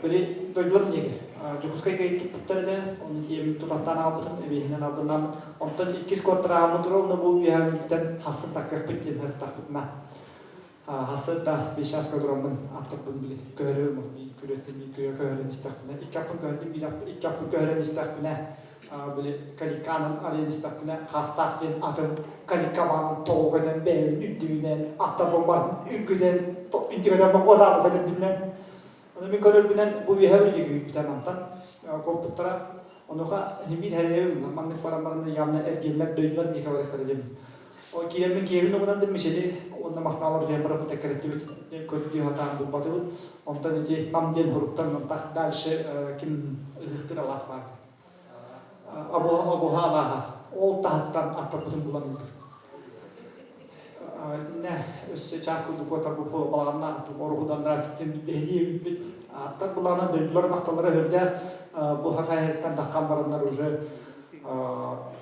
Били дойдуларым диэки Дьокуускайга туппуттар этэ, ону тиийэммин тутаттаан аҕалбытым, эбиэһинэн алдыннааммыт. Онтон иккис куоттарааһыммыт туруол, бу үөһээ хассын таккыахпыт диэн ырыттахпытына Хасыта бешаска тураммын аттарбын били көһөрөм биир күрүөттэн биир күрүө көһөрөн истэхпинэ икки аппын көһөрдүм биир икки аппын көһөрөн истэхпинэ били каликанан арыйан истэхпинэ хаастаах диэн атым каликаманын тоҕу көтөн бэйэбин үрдүбүнэн аттарбын барын үргүтэн үнтүгэтэн бокуотаабы көтөрбүнэн ону мин көрөрбүнэн бу үөһэ үрдүгү намтан куоппуттара онуоха биир хэрэйэбин маннык баран баран явно эргиэннэр дойдулар диэки барыстара диэммин Ол киирэммин киэбин угунан Мишели уонна маснаалар диэн бараммыт эккирэттибит көрдүү сатаан булбатыбыт. Онтон ити Нам диэн хуруктан мантах дальше ким ыһыктыр алаас баар. Абуха абуха алааһа. Ол таһыттан аттарбытын булан ылбыт. Иннэ өссө чаас курдук куотарбыт балаҕаннаах оруһудан драститин дэһдиэбиппит. Аттар булаанан дойдулар нахталара үрдээх бу хахайыттан таххан бараннар уже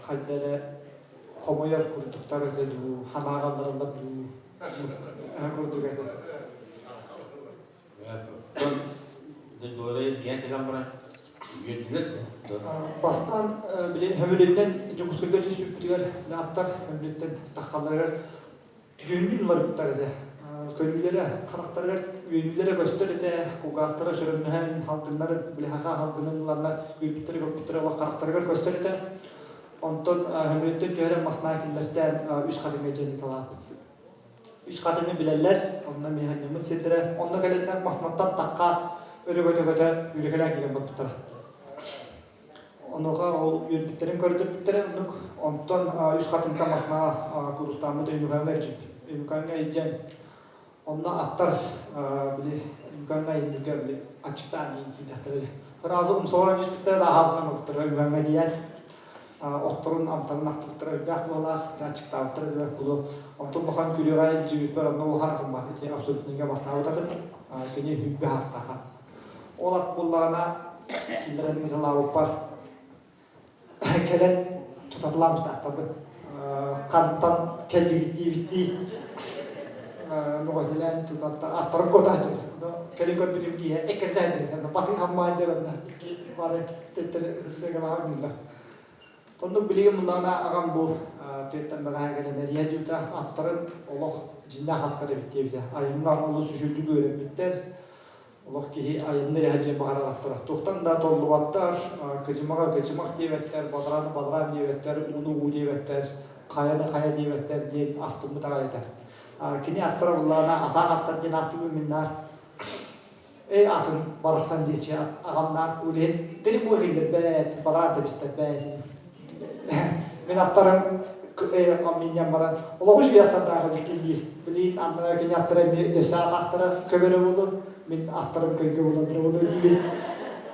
хайда эрэ хомойор курдуктар этэ дуу, санааҕаллараллар дуу курдук этэ. Дойдулара эргийэн кэлэн баран үөрдүлэр да? Бастаан били Хөмүлүннэн Дьокуускайга түспүппүтүгэр аттар Хөмүлүттэн таххалларыгар Дьүһүннүүн уларыппыттар этэ. Көрүүлэрэ, харахтарыгар үөрүүлэрэ көстөр этэ, кулгаахтара сөрөҥнөһөн, халгыннарын, били хаха халгынын ыланнар үөрбүттэрэ-көппүттэрэ олох харахтарыгар көстөр этэ. Онтон сөмөлүөттэн түһэрэн маснаа киллэртээн үс хатыҥҥа дьиэни талааппыт. Үс хатыҥы билэллэр, онно миэхэнньэммит сирдэрэ. Онно кэлэннэр маснаттан таххаат. Өрө көтө-көтө үрэкэлээн киирэн барбыттара. Онуоха ол үөрбүттэрин көрдөрбүттэрэ оннук. Онтон үс хатыҥтан маснаҕа курустааммыт Өймөкөөҥҥө илдьибит. Өймөкөөҥҥө илдьэн онно аттар били Өймөкөөҥҥө айанныырга били аччыктаан иин тиийдэхтэрэ. Ыраазы умсаларан түспүттэрэ да аһаабытынан барбыттара Өймөкөөҥҥө тиийэн отторун амтанын ахтыбыттара өйдөөх быһалаах, аччыктаабыттара диэбэт буолуо. Онтон улахан күрүөҕэ илдьибиппэр онно улахан атым бар. Ити абсолютныйга бастаабыт атым. Кини хүббэ хаастаах ат. Ол ат буллаҕына киллэрэн ыыталаабыппар кэлэн тутатылаабыт аттарбын. Хантан кэллигит диэбиттии нуҕасилээн тутатта аттарым куотааччы. Кэлин көрбүтүм киһи эккирэтээччи. Баты хаммаан дьонна икки бары төттөрү сыагалаах ойуулар. Оннук билигин буллаҕына аҕам бу тыаттан бэҕэһээ кэлэн эрийэ дьута аттарын олох дьиннээх аттар эбит диэбитэ. Айымҥа олус үчүгдүк үөрэммиттэр. Олох киһи айымны эрэ диэн баҕарар аттара. Туохтан да толлубаттар, кыдьымаҕы кыдьымах диэбэттэр, бадарааны бадараан диэбэттэр, ууну уу диэбэттэр, хайаны хайа диэбэттэр диэн астыммыт аҕай этэ. Кини аттара буллаҕына асаах аттар диэн ааттыыбын мин наар. Эй атын барахсан диэчи аҕамнаан үлэһит дирим уохиллэрбэт, бадараан тэбистэрбэт. Мин аттарым минньэн баран олоҕу үчүгэй аттардаах эбиккин диир. Билигин аннара кини аттара эмиэ дөссө атаахтара көбөрө буолуо. Мин аттарым көйгө булаллара буолуо диибин.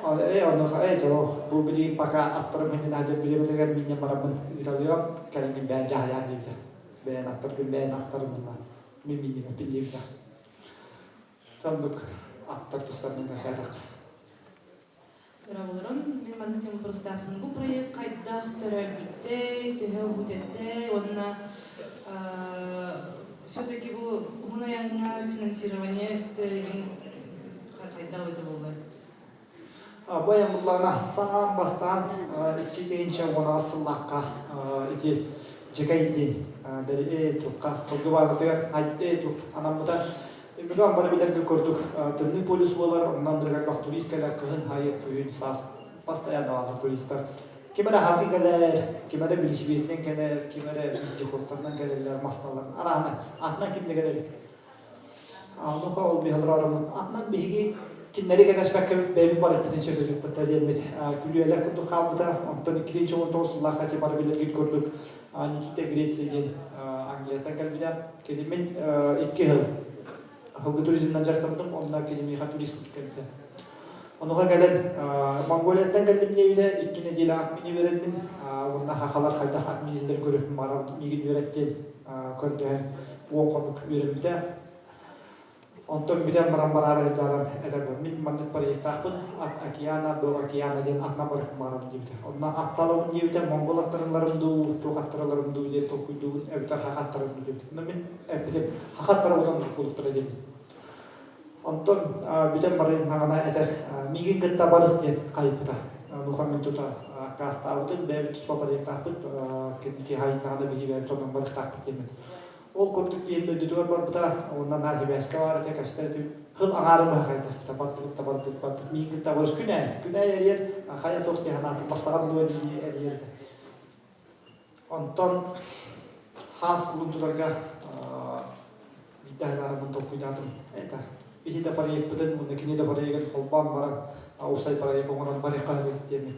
Ээ онуоха ээ чолох бу билигин пока аттарым хиннин аадьа бириэмэтигэр минньэн бараммын ыыталыам кэлиҥҥин бэйэн дьаһайаан диэбитэ. Бэйэн аттаргын бэйэн аттарым була. Мин минньимэппин диэбитэ. Соннук аттар тустарынан кэпсээтэххэ. Дорооболорун, мин маннык диэн вопростаахпын. Бу проект хайдах төрөөбүтэй, төһө уһутэттэй уонна все-таки бу уһун айаҥҥа финансирование өттө хайдах эбитэ буоллар? Бу айан буллаҕына саҥа бастаан 2018 сыллаахха ити Дьэкэй диэн бэри туохха тылгы баарытыгар айдэ туох анаммыта. Миллион бары билэргэ курдук тымныы полюс буолар, онон элбэх турист кэлэр кыһын хайы күһүн саас постоянно бааллар туристар. Ким эрэ хатыы кэлэр, ким эрэ билисибиэтинэн кэлэр, ким эрэ вездеходтарынан кэлэллэр, масналар. Араана, атынан ким да кэлэр. Онуоха ол биһалар атынан биһиги кинилэри кэнэспэккэ бэйэбит барыппытын сөбүлүппүт диэммит күлүөлэ курдук хаалбыта. Онтон 2019 сыллаахха ити бары билэргит курдук Никита Греция диэн Англияттан кэлбитэ. Кини мин икки сыл сылгы туризмынан дьарыктаммытым, онно кини миэхэ турист курдук кэлбитэ. Онуоха кэлэн Монголияттан кэллим диэбитэ, икки нэдиэлэ админи үөрэнним. Уонна хахалар хайдах админиллэрин көрүөхпүн баҕарабын, миигин үөрэт диэн көрдөһөн уон хонук үөрэммитэ. Онтон бүтэн баран бараары сылдьаран этэр мин маннык проектаахпын от океана до океана диэн атынан барыахпын баҕарабын диэбитэ. Онно атталабын диэбитэ, монгол аттарыларым дуу, туох аттарыларым дуу диэн толкуйдуубун эбэтэр хах аттарым дуу диэбитэ. Онно мин эппитим, хах аттара утан булуктара диэбитим. Онтон бүтэн барынаҕына этэр, миигин кытта барыс диэн хайыппыта. Нуха мин тута аккаастаабытым, бэйэбит туспа проектаахпыт, кэнники хайыннаҕына биһиги бэйэбит онон барыахтаахпыт диэммин. Ол курдук киһи дойдутугар барбыта, уонна наар сибээскэ баар этэ, кэпсэтэр этим. Хыл аҥаарын быһа хайдаспыта, бардыбыт да бардыбыт, бардыбыт. Миигин кытта барыс күн ээ, күн ээ эрийэр, хайа туох дии санаатым, бастаҕан дуо дии эрийэр этэ. Онтон хаас кулун тутарга биирдэ аһынаарыммын толкуйдаатым. Это биһи да проекпытын уонна кини да проегын холбоон баран, уопсай проект оҥорон барыахха эбит диэммин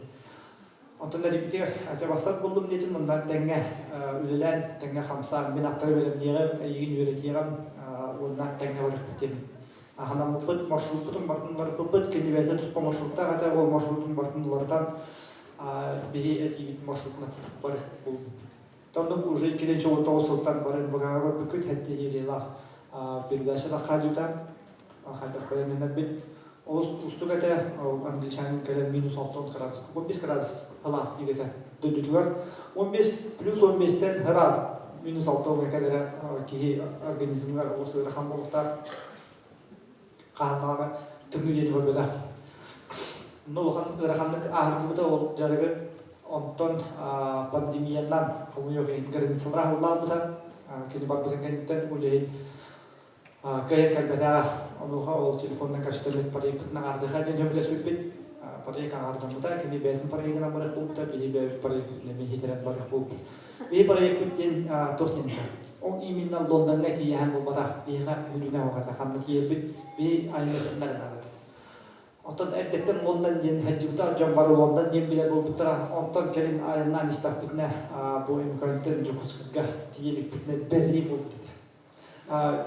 Онтон эрийбитигэр ача бассар буллум диэтим, онно тэҥҥэ үлэлээн, тэҥҥэ хамсаан, мин аттары бэлэмниэҕим, эйигин үөрэтиэҕим уонна тэҥҥэ барыахпыт диэммин. Аһанаммыппыт, маршруппутун барытын уларыппыппыт, кини бэйэтэ туспа маршруттаах этэ, ол маршрутун барытын уларытан биһи этиибит маршрутунан барыах буолбуппут. Оннук уже 2019 сылтан бары НВК-га көрбүккүт, хэттэ сериялаах передача таххаадьыта хайдах бэлэмнэнэрбит олус уустук этэ. Ол англичанин кэлэн минус 6 градус, 15 градус сылаас диир этэ дойдутугар. 15 плюс 15-тэн ыраас минус 6 кэлэрэ киһи организмыгар олус ыарахан буолуохтаах. Хаһан даҕаны тымныы диэни көрбөтөх. Онно улахан ыараханнык ааһырдыбыта ол дьарыгы. Онтон пандемиянан хомуйуох иһин границалара аһыллаабыта. Кини барбытын кэнниттэн үлэһит кыайан кэлбэтэҕэ. Онуоха ол телефонунан кэпсэтэммит проекпытын аҥаардыха диэн сөбүлэспиппит. Проект аҥаардаммыта, кини бэйэтин проегынан барыах буолбута, биһи бэйэбит проекпытын эмиэ хитэрэн барыах буолбут. Биһи проекпыт диэн туох диэн Ол именно Лондоҥҥа тиийэһэн буолбатах, биһиэхэ үрүнэ оҕата ханна тиийэрбит, биһи айанныахтарынан наада. Онтон эрдэттэн Лондон диэн сылдьыбыта, дьон бары Лондон диэн билэр буолбуттара. Онтон кэлин айаннаан истэхпитинэ, бу Өймөкөөнтөн Дьокуускайга тиийэ иликпитинэ Берлин буолбут этэ.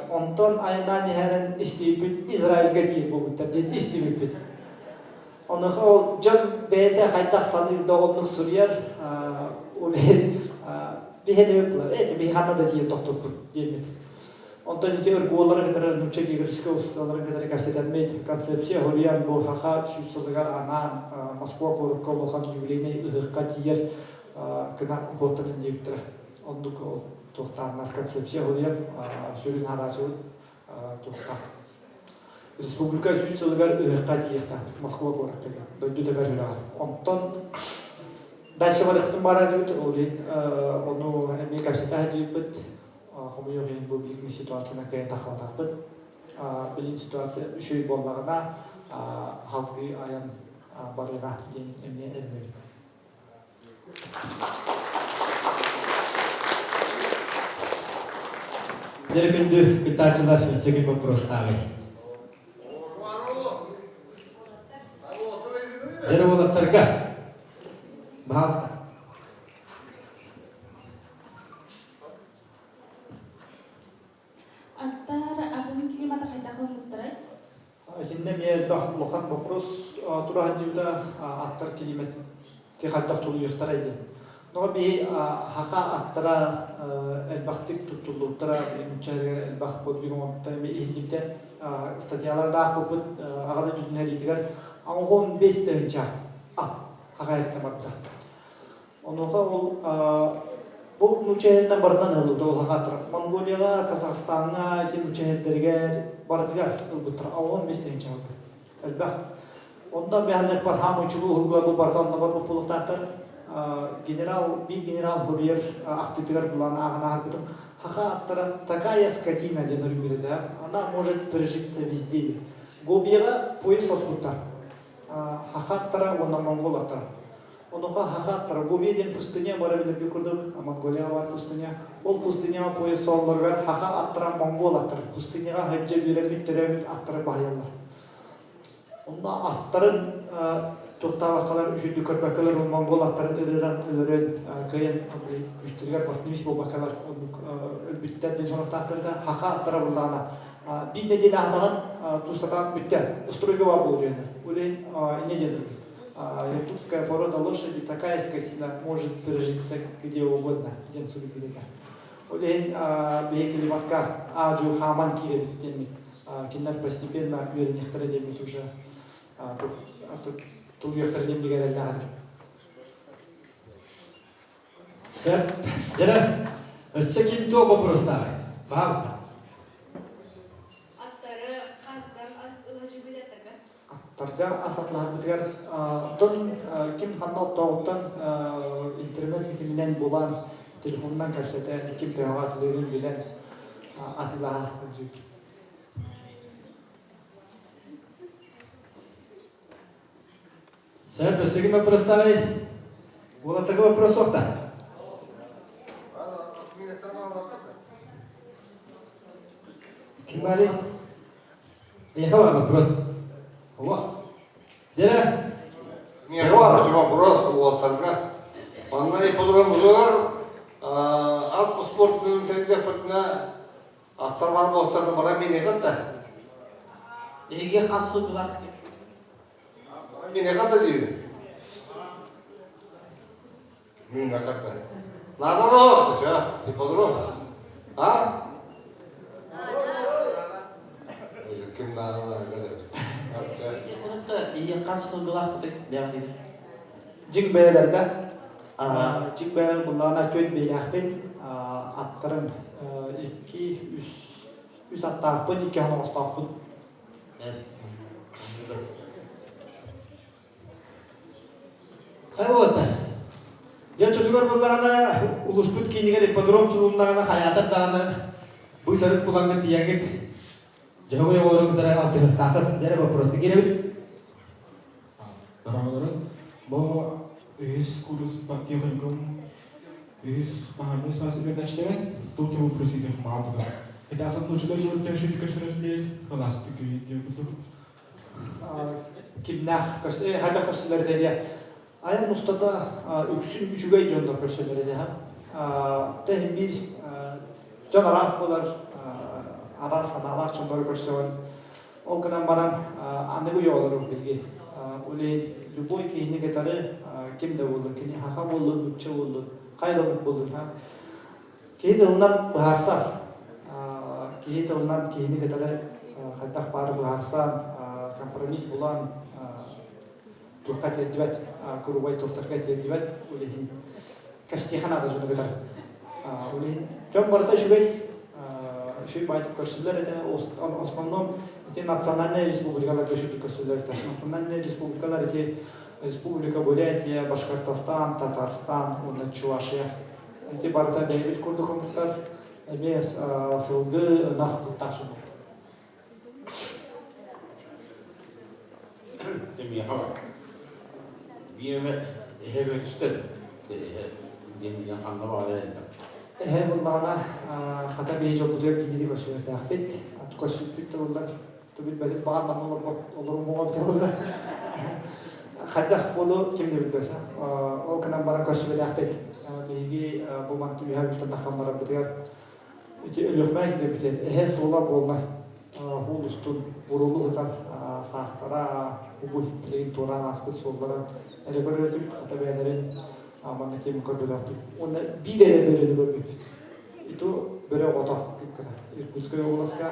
Онтон айаннаан иһэрин истибиппит Израильга тиийэр буолбуттар диэн истибиппит. Онуоха ол дьон бэйэтэ хайдах саныыр да оннук суруйар, ол иһин биһи этибит булар, эти биһи ханна да тиийэн тохтуохпут диэммит. Онтон ити ыргуолары кытары нуучча географическай усталарын кытары кэпсэтэммит, концепция хоруйан бу хаха сүүс сылыгар анаан Москва куоракка улахан юбилейнай ыһыахха тиийэр гына уһуоттанын диэбиттэрэ. Оннук ол туохтааннар концепция хоруйан сүрүн хараачыбыт туохтаах. Республика сүүс сылыгар ыһыахха тиийиэхтээх Москва куоракка дойду тэбэр үрэҕэр. Онтон дальше барыахпытын баара этибит, ол иһин ону эмиэ кэпсэтэ сылдьыбыппыт. Хомойуох иһин бу билиҥҥи ситуацияны кыайан таххыбатахпыт. Билин ситуация үчүгэй буоллаҕына салгыы айан барыаҕа диэн эмиэ эрэнэбин. Дьэ күндү кыттааччылар өссө ким боппуруостааҕый? Дьэ уолаттарга, баһаалыста. Аттар атын климаты хайдах ылыммыттарай? Итиннэ эмиэ элбэх улахан боппуруос тура сылдьыбыта аттар климаты хайдах тулуйуохтарай диэн. Но биһи хаха аттара элбэхтик туттуллубуттара, нуучча элбэх подвиг оҥорбуттара эмиэ иһиллибитэ. Статьялардаах буолбут аҕа дойдутун сэриитигэр 15 тыһыынча ат хаха эртэ барбыта. Онуоха ол бу нуучча иһинэн барытынан ыһыллыбыта ол хахааттара. Монголияҕа, Казахстаҥҥа, ити нуучча иһэрдэригэр барытыгар ылбыттара. 15 тыһыынча ылбыт. Элбэх. Онно механикпар хаамый чулуу уһулгула бу барыта онно барбыт буолуохтаахтар. Генерал, биир генерал Хурьер ахтыытыгар булан ааҕан ааһарбытым. Хаха аттара такая скотина диэн өрүммүт этэ. Она может прижиться везде диэн. Гобияҕа поезд оспуттар. Хаха аттара уонна монгол аттара. Онуоха хахааттара Губи диэн пустыня бара билэргэ курдук, Монголияҕа баар пустыня. Ол пустыняҕа пояс суолларыгар хаха аттара монгол аттара пустыняҕа сылдьа үөрэммит төрөөбүт аттары баһыйаллар. Онно астарын туохтаабаккалар үчүгдүк көрбөккөлөр монгол аттарын ырыыран өлөрөн кыайан күүстэригэр восстановить буолбаккалар оннук өлбүттэр диэн сурахтаахтар да хаха аттара буллаҕына биир нэдиэлэ аһатаҕын туустатаан бүттэ стройга баар буолуо диэн ол иһин инньэ диэн өлбүт Якутская порода лошади такая скотина может прижиться где угодно диэн суруйбут этэ. Ол иһин биһи климакка аа-дьуо хааман киирэбит диэммит. Кинилэр постепенно үөрэниэхтэрэ диэммит уже тулуйуохтара диэн бигэ эрэллээх этим. Сөп. Дьэ, өссө ким туох боппуруостааҕый? Пожалуйста. Аттары хантан ас ылачыбыт аттарга? Аттарга ас атылаһарбытыгар оттон ким ханна оттооҕуттан интернет ситиминэн булан, телефонунан кэпсэтэн, ким төһөҕө атылыырын билэн атыылаһа сылдьыбыт. Сөп, өссө ким боппуруостааҕый? Уолаттарга боппуруос суох да? Ким баарый? Эйиэхэ баар вопрос. Олох. Дера. Миэхэ баар вопрос уолаттарга. Манна ипподром бузугар ат спортун тэрийдэхпитинэ аттар бар буолсарына бара минэҕэ да. Эһиги хас сылгылаах Минэҕэ да диибин. Минэҕэ да. Надо да все, ипподром. А? Ким надо надо. Ийэ хас сылгылаахпытый бэҕдир? Дьиҥ бэйэлэрдэ. Дьиҥ бэйэлэр буллаҕына түөрт биэлээхпин. Аттарым икки, үс, үс аттаахпын, икки хоноҕостоохпун. Хайа уолаттар? Дьэ оччотугар буоллаҕына улууспут киинигэр ипподром тутулуннаҕына хайаатар даҕаны быыс-арыт булаҥҥыт тиийэҥҥит дьоһуой оҕолорун кытары алтыһыахтааххыт. Дьэ эрэ боппуруоска киирэбит. Дорооболорун. Бу үһүс курс техникум үһүс баһаарынай саас үөрэнээччилэрин туох да вопросиды маалбыта. Это атын нуччалар үөрэтээччи көсөрөс диэн кылаастык диэн курдук. Кимнээх хайдах көрсөллөр этэ диye. Айан устата үксүн үчүгэй дьоннор көрсөллөр этэ. Тэһин биир дьон араас буолар, араас санаалаах дьоннору көрсөҕүн. Ол гынан баран аныгы үйэ олорор билги. Улей любой киһини кытары ким да буоллун, кини хаха буоллун, нуучча буоллун, хайа да омук буоллун, киһи тылынан быһаарсар. Киһи тылынан киһини кытары хайдах баары быһаарсан, компромисс булан туохха тиэрдибэт, курубай туохтарга тиэрдибэт, ол иһин кэпсэтиэхэ наада дьону кытары. Ол иһин дьон барыта үчүгэй, үчүгэй баайтык көрсөллөр этэ. Основном ити национальная республикаларга үчүгдүк көрсөллөр этэ. Национальная республикалар ити Республика Бурятия, Башкортостан, Татарстан уонна Чувашия. Ити барыта бэйэбит курдук омуктар эмиэ сылгы, ынах куттаах дьоннор. Миэхэ бар. Биир эмэ эһэ көрүстэр. Эһэ диэн ханна баҕар элбэх. Эһэ буллаҕына хата биһи дьолбутугар биирдии көрсүөхтээхпит. Көрсүппүт да буоллар билбэтим баҕар манна олорбот олорумуоҕа эбитэ буоллар. Хайдах буолу ким да билбэт. Ол гынан баран көрсүбэтээхпит. Биһиги бу манты үһэ бүтэн таххан барарбытыгар Ити Өлүөхүмэ килэрбитигэр эһэ суола буолла. Уһун устун бурулу сытар саахтара, убуй билигин туораан ааспыт суоллара эрэ көрөр этибит, хата бэйэлэрин манна ким көрбөтөхпүт. Уонна биир эрэ бөрөнү көрбүппүт. Иту бөрө оҕото кыккына. Иркутскай областка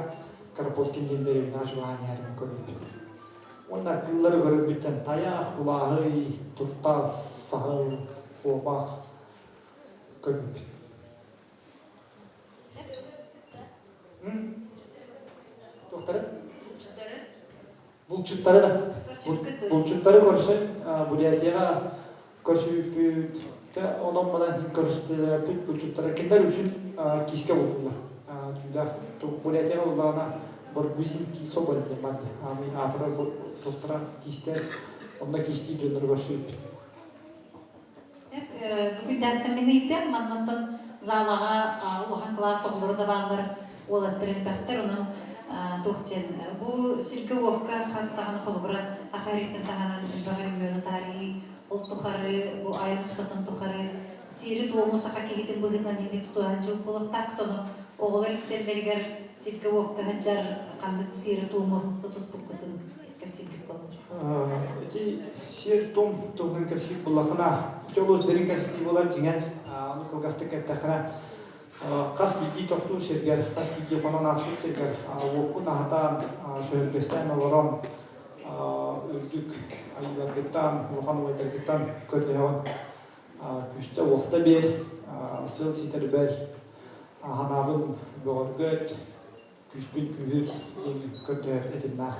Кропоткин диэн дэриэбинэҕэ чугаһаан иһэрин көрбүппүт. Уонна кыыллары көрөрбүттэн тайах, кулааһый, туртас, саһыл, куобах көрбүппүт. Туохтары? Булчуттары. Булчуттары да. Булчуттары көрсөн, Бурятияҕа көрсүбүппүт, онон манан көрсүбүт булчуттары. Кинилэр үксүн киискэ бултууллар. Түүлээх Бурятияҕа буллаҕына Баргузинский соболь диэн бар дии. Аатырар туохтара киистэр, онно киистиир дьоннору көрсүбүппүт. Бүгүн мин ыйытыам, маннаттан залаҕа улахан кылаас оҕолоро да бааллар, уолаттар элбэхтэр, онон туох диэн бу сиргэ-уокка хас даҕаны холобура саха эриттэн таһынан элбэх региону таарыйыы, ол тухары бу айан устатын тухары сиэри-туому саха киһитин быһыытынан имит тутуһааччы буолуохтаах, ону оҕолор истэллэригэр сиргэ-уокка сылдьар ханнык сиэри-туому тутуспуккутун кэпсииргит буоллар. Ити сиэр-туом туһунан кэпсиир буоллаххына, ити олус дириҥ кэпсэтии буолар дьиҥэр, ону кылгастык эттэххинэ, хас биирдии тохтуур сиргэр, хас биирдии хонон ааспыт сиргэр уоккун аһатан, сөһүргэстээн олорон, үрдүк айыыларгыттан, улахан убайдаргыттан көрдөһөҕүн. Күүстэ-уохта биэр, сыл ситэрбэр санаабын бөҕөргөт, күүспүн күүһүр диэн көрдөһөр этиннээр.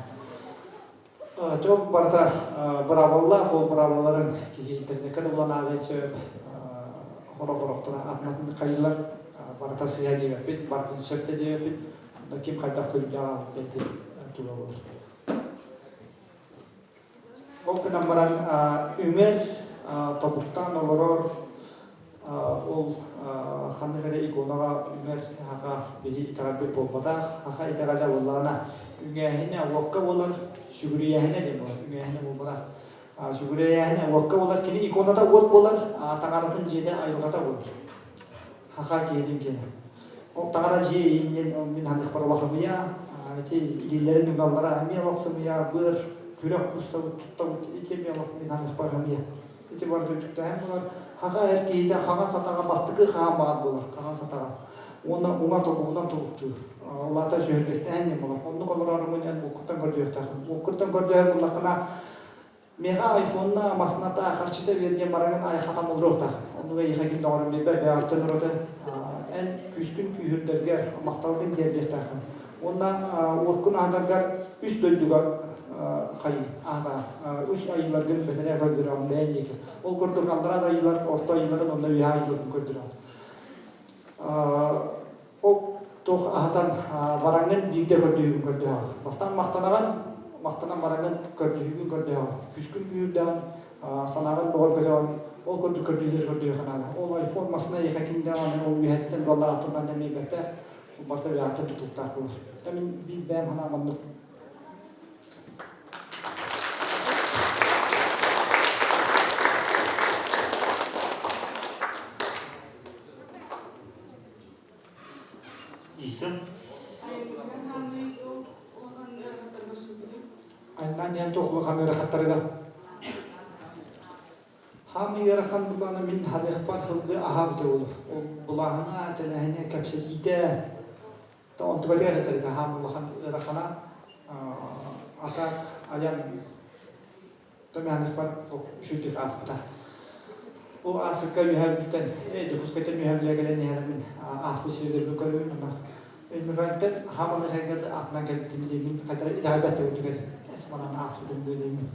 Дьон барыта быраабылалаах, ол быраабылаларын киһи интернеккэ да булан ааҕыан сөп, хорох-хорохторо атын-атын хайыылар барыта сыыһа диэбэппит, барытын сөп да диэбэппит, ким хайдах көрүүлээх бэйэтин туга буолар. Ол гынан баран үҥэр, тобуктаан олорор ол ханнык эрэ иконаҕа үҥэр саха биһи итэҕэлбит буолбатах. Саха итэҕэлэ буоллаҕына үҥээһинэ уокка буолар, сүгүрүйээһинэ диэн буолар, үҥээһинэ буолбатах. Сүгүрүйээһинэ уокка буолар, кини иконата уот буолар, таҥаратын дьиэтэ айылҕата буолар. Саха киһитин киэнэ. Ол таҥара дьиэ иин диэн ол мин ханыхпар олохсумуйа, ити илиилэрин угаллара эмиэ олохсумуйа, быар, күрэх кустабыт, туттабыт, ити эмиэ олох мин ханыхпар эмиэ. Ити барыта үтүктээһин буолар. Хаха эр киһитэ хаҥас атаҕа бастакы хаан баҕар буолар, хаҥас атаҕа. Уонна уҥа тобугунан тобуктуур. Ол аата сүһүргэстэһэн диэн буолар. Оннук олорорумун эн уоккуттан көрдүөхтээххин. Уоккуттан көрдөһөр буоллаххына, Миэхэ айфонна, масыната, харчыта биэр диэн бараҥын айхатан олоруохтаах. Оннуга эйиэхэ ким доҕорун биэрбэт, бэйэҕиттэн ураты эн күүскүн күүһүрдэргэр, махталгын тиэрдиэхтээххин. Уонна уоккун аһатаргар үс дойдуга хайыы аһатаҕын. Үс айыыларгын бэтэрээ көрдөрөҕүн бэйэн диэки. Ол курдук аллараа да айыылар, орто айыыларын уонна үөһээ айыыларын көрдөрөҕүн. Ол туох аһатан бараҥҥын биирдэ көрдөһүүгүн көрдөһөҕүн. Бастаан махтанаҕын, махтанан бараҥҥын көрдөһүүгүн көрдөһөҕүн. Күскүн күүрдэҕин, санааҕын бөҕөргөтөҕүн, ол курдук көрдүүлэр көрдүөххэ наада. Ол айфон масына эйиэхэ ким даҕаны ол үөһэттэн долларааттан да биэрбэттэр, барыта бэйэҕиттэн тутулуктаах буолар. Мин биир бэйэм санаам оннук. Иитим. Айымньытыгар хаамыы туох улахан ыарахаттары көрсүбүтүй? Айаннаан диэн туох улахан ыарахаттарыгар? Хаамыы ыарахан булаана мин ханыахпар сылгы аһаабыта буолуо. Ол булааһына, тэлээһинэ, кэпсэтиитэ онтугатыгар этэр этэ хаам улахан ыарахана атак айан Томяныхпар үчүгдүк ааспыта. Бу аасыкка үөһэбиттэн, э, Дьокуускайтан үөһэбилэ кэлэн иһэрмин ааспыт сирдэрбин көрөбүн уонна Өймөкөөнтөн хааман иһэргэр атынан кэлбитим диэммин хайдара итэҕэйбэт да курдук этим. Эс манан ааспытым дуо диэммин.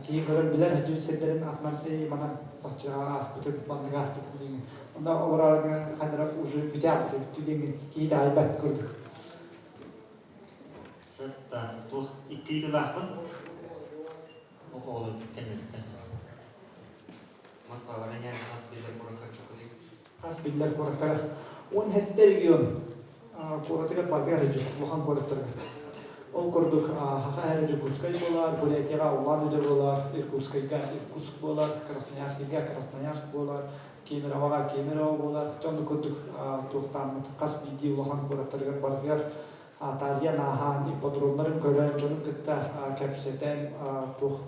Киһи көрөн билэр үтүө сирдэрин атынан эй манан баччаҕа ааспытым, маннык ааспытым диэҥин. Онно олорор хайдара уже бүтэ бүттү диэҥин киһи итэҕэйбэт курдук. Сыттан туох икки тылаахпын оҕолор кэнниттэн. Москваҕа хас биллэр куораттар курдук. Хас биллэр куораттара. 17 регион куоратыгар барытыгар улахан куораттарга. Ол курдук Хаха эрэ Дьокуускай буолар, Бурятияҕа Улан-Удэ буолар, Иркутскайга Иркутск буолар, Красноярскайга Красноярск буолар, Кемеровоҕа Кемерово буолар. Дьон курдук туохтааммыт хас биирдии улахан куораттарыгар барытыгар таарыйан ааһан, ипподромнарын көрөн, дьонун кытта кэпсэтэн, туох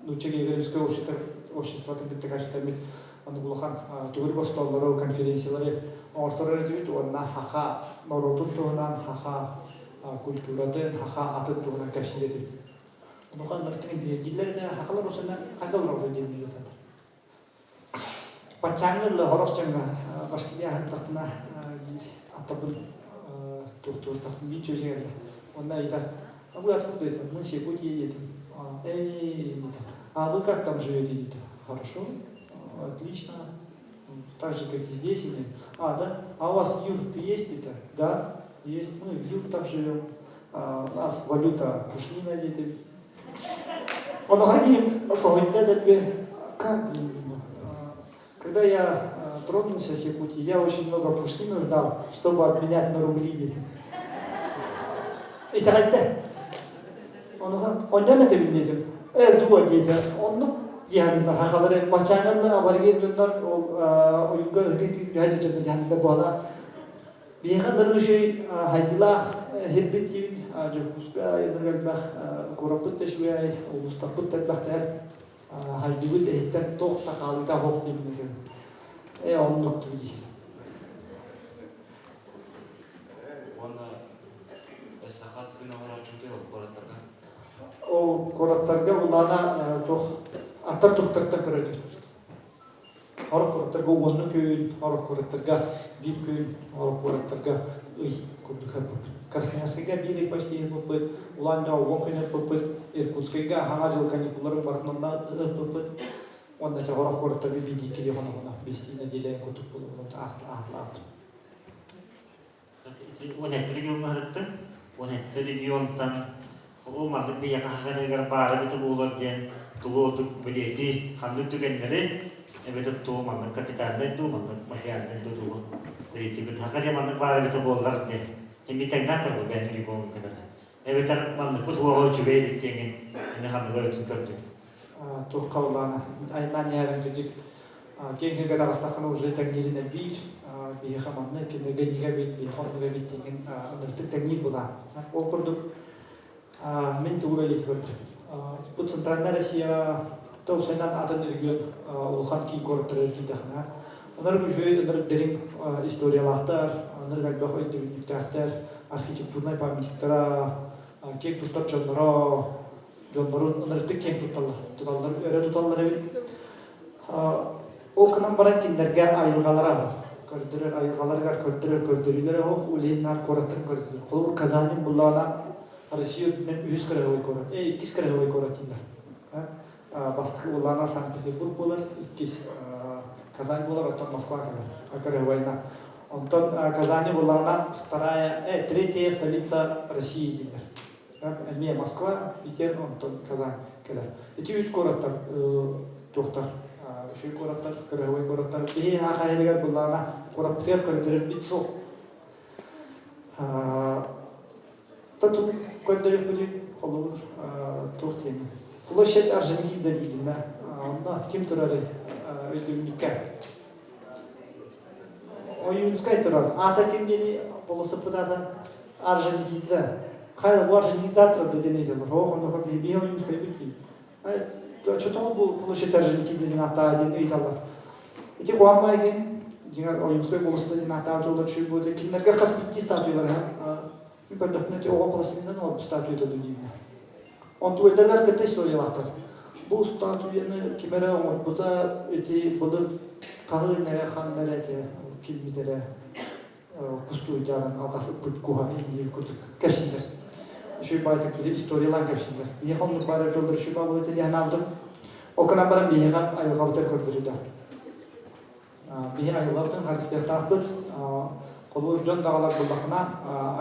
нуучча географическай обществотын кытта кэпсэтэммит оннук улахан төгүрүк остуоллары, конференциялары оҥорторор этибит уонна хаха норуотун туһунан, хаха культуратын, хаха атын туһунан кэпсиир этибит. Онуоха ынырыктык интириэһиргииллэр этэ, хахалар осонно хайда олороллор диэн ыйыталлар. Баччааҥҥы ыла сорох дьоҥҥо Башкирия аһардахпына биир аттарбын туохтууртахпын биир чүөчэ кэллэ. Онно ыйытар, а вы откуда это? Мы с Якутии едем. Эй, диэтэ. А вы как там живете? Диэтэ. Хорошо, отлично. Так же, как и здесь. А, да? А у вас юрты есть это? Да, есть. Мы в юртах живем. А, у нас валюта пушнина диэтим. Онуоха киһим соһуйда дэлби как Когда я тронулся с Якутии, я очень много пушнина сдал, чтобы обменять на рубли диэтим. Итэҕэйдэ. Онуоха онньон этэбин диэтим. Э, дуо диэтэ. Оннук диэханнар хахалары бачаананна абориген дьоннор ол ойууга ытыы түһэ дьоннор диэханнар буола Биһиэхэ нырыышый хайдылаах хирбит диибин Дьокуускай ынырык элбэх куораппыт да үчүгэй, улуустарбыт да элбэхтэр хайдыбыт эһиттэн туох да хаалыыта суох диибин этим. Э оннук дии. Уонна өссө хас күн оҥорооччугутай ол куораттарга? Ол куораттарга булаана туох аттар туруктарыттан көрөдүбүт. Сорох куораттарга уонна күн, сорох куораттарга биир күн, сорох куораттарга ый курдук ыппыппыт. Красноярскайга биир ый почти ыппыппыт, Улан-Удэ уон күн ыппыппыт, Иркутскайга Саҥа дьыл каникулларын барытын онно ыппыппыт. Уонна ити сорох куораттарга биирдии кили хоно-хоно бэстии нэдиэлэ курдук буолан аатылаабыт. 17 региоҥҥа сырыттым. 17 регионтан ол маннык биһиэхэ сахаларыгар баара эбитэ буолуо диэн тугу ордук бэлиэтии ханнык түгэннэри эбэтэр тугу маннык капитальнай дуу, маннык материальнай дуу тугу бэлиэтиигит. Саха диэн маннык баара эбитэ буоллар диэн эмиэ тэҥнээн көрбө бэйэҥ региоҥҥа кытары. Эбэтэр манныкпыт уоҕа үчүгэй эбит диэҥҥин эмиэ ханнык өрүтүн көрдүҥ? Туохха улаана айаннаан иһэрин кырдьык киэҥ сиргэ таҕыстаххына уже тэҥниирин элбиир биһиэхэ манна кинилэргэ иннигэ эбит биһиэхэ оннук эбит диэҥҥин ынырытык тэҥниир булаан ол курдук мин тугу бэлиэтии көрдүм бу центральная Россияҕа тыл сайынан атын регион улахан киин куораттарыгар киирдэххинэ ынырык үчүгэй ынырык дириҥ историялаахтар ынырык элбэх өйдөбүнньүктээхтэр архитектурнай памятниктара киэҥ туттар дьонноро дьоннорун ынырыктык киэҥ тутталлар туталлар өрө туталлар эбит Ол гынан баран кинилэргэ айылҕалара суох. Көрдөрөр айылҕаларыгар көрдөрөр көрдөрүүлэрэ суох, улиһин наар куораттарын көрдөрөр. Холобур, Казанин буллаҕына Россия үрдүнэн үһүс кыраһыабай куорат, э, иккис кыраһыабай куорат дииллэр. Бастакы буллаҕына Санкт-Петербург буолар, иккис Казань буолар, оттон Москва кэлэр кыраһыабайынан. Онтон Казани буллаҕына вторая, э, третья столица России дииллэр. Эмиэ Москва, Питер, онтон Казань кэлэр. Ити үс куораттар туохтар үчүгэй куораттар, кыраһыабай куораттар. Биһи аах айарыгар былаана куораппытыгар көрдөрөрбүт суох. Тату көрдөрүөхпүтүй холобур туох диэни. Площадь Орджоникидзе диидин да. Онно ким турарый өйдөбүнньүккэ. Ойуунскай турар. Аата ким диэни болосуппут аата Орджоникидзе. Хайа бу Орджоникидзе турар да диэн ыйыталлар. Оо, оннука биһи биһи Ойуунскайбыт дии. Чотоҕо бу площадь Орджоникидзе диэн ааттааҕа диэн ыйыталлар. Ити куһаҕан диэн дьиҥэр Ойуунскай болосута диэн ааттаабыт буоллар үчүгэй буолуо. Кинилэргэ хас биирдии статуялар Мин көрдөхпүнэ ити оҕо пластилинынан оҥорбут статуята дуу диибин. Онтугайдарыгар кытта историялаахтар. Бу статуяны ким эрэ оҥорбута ити былыр хаһыын эрэ ханна эрэ ити киммит эрэ кустуурдьаанан алҕас ыппыт куһа иһин курдук кэпсииллэр. Үчүгэй баайтык били историялаан кэпсииллэр. Биһиэхэ оннук баар эбит буоллар үчүгэй баа буолуо этэ дии санаабытым. Ол гынан баран биһиэхэ айылҕабытыгар көрдөрүүдэ. Биһи айылҕабытын харыстыахтаахпыт. Холобур, дьон даҕалар буллахына,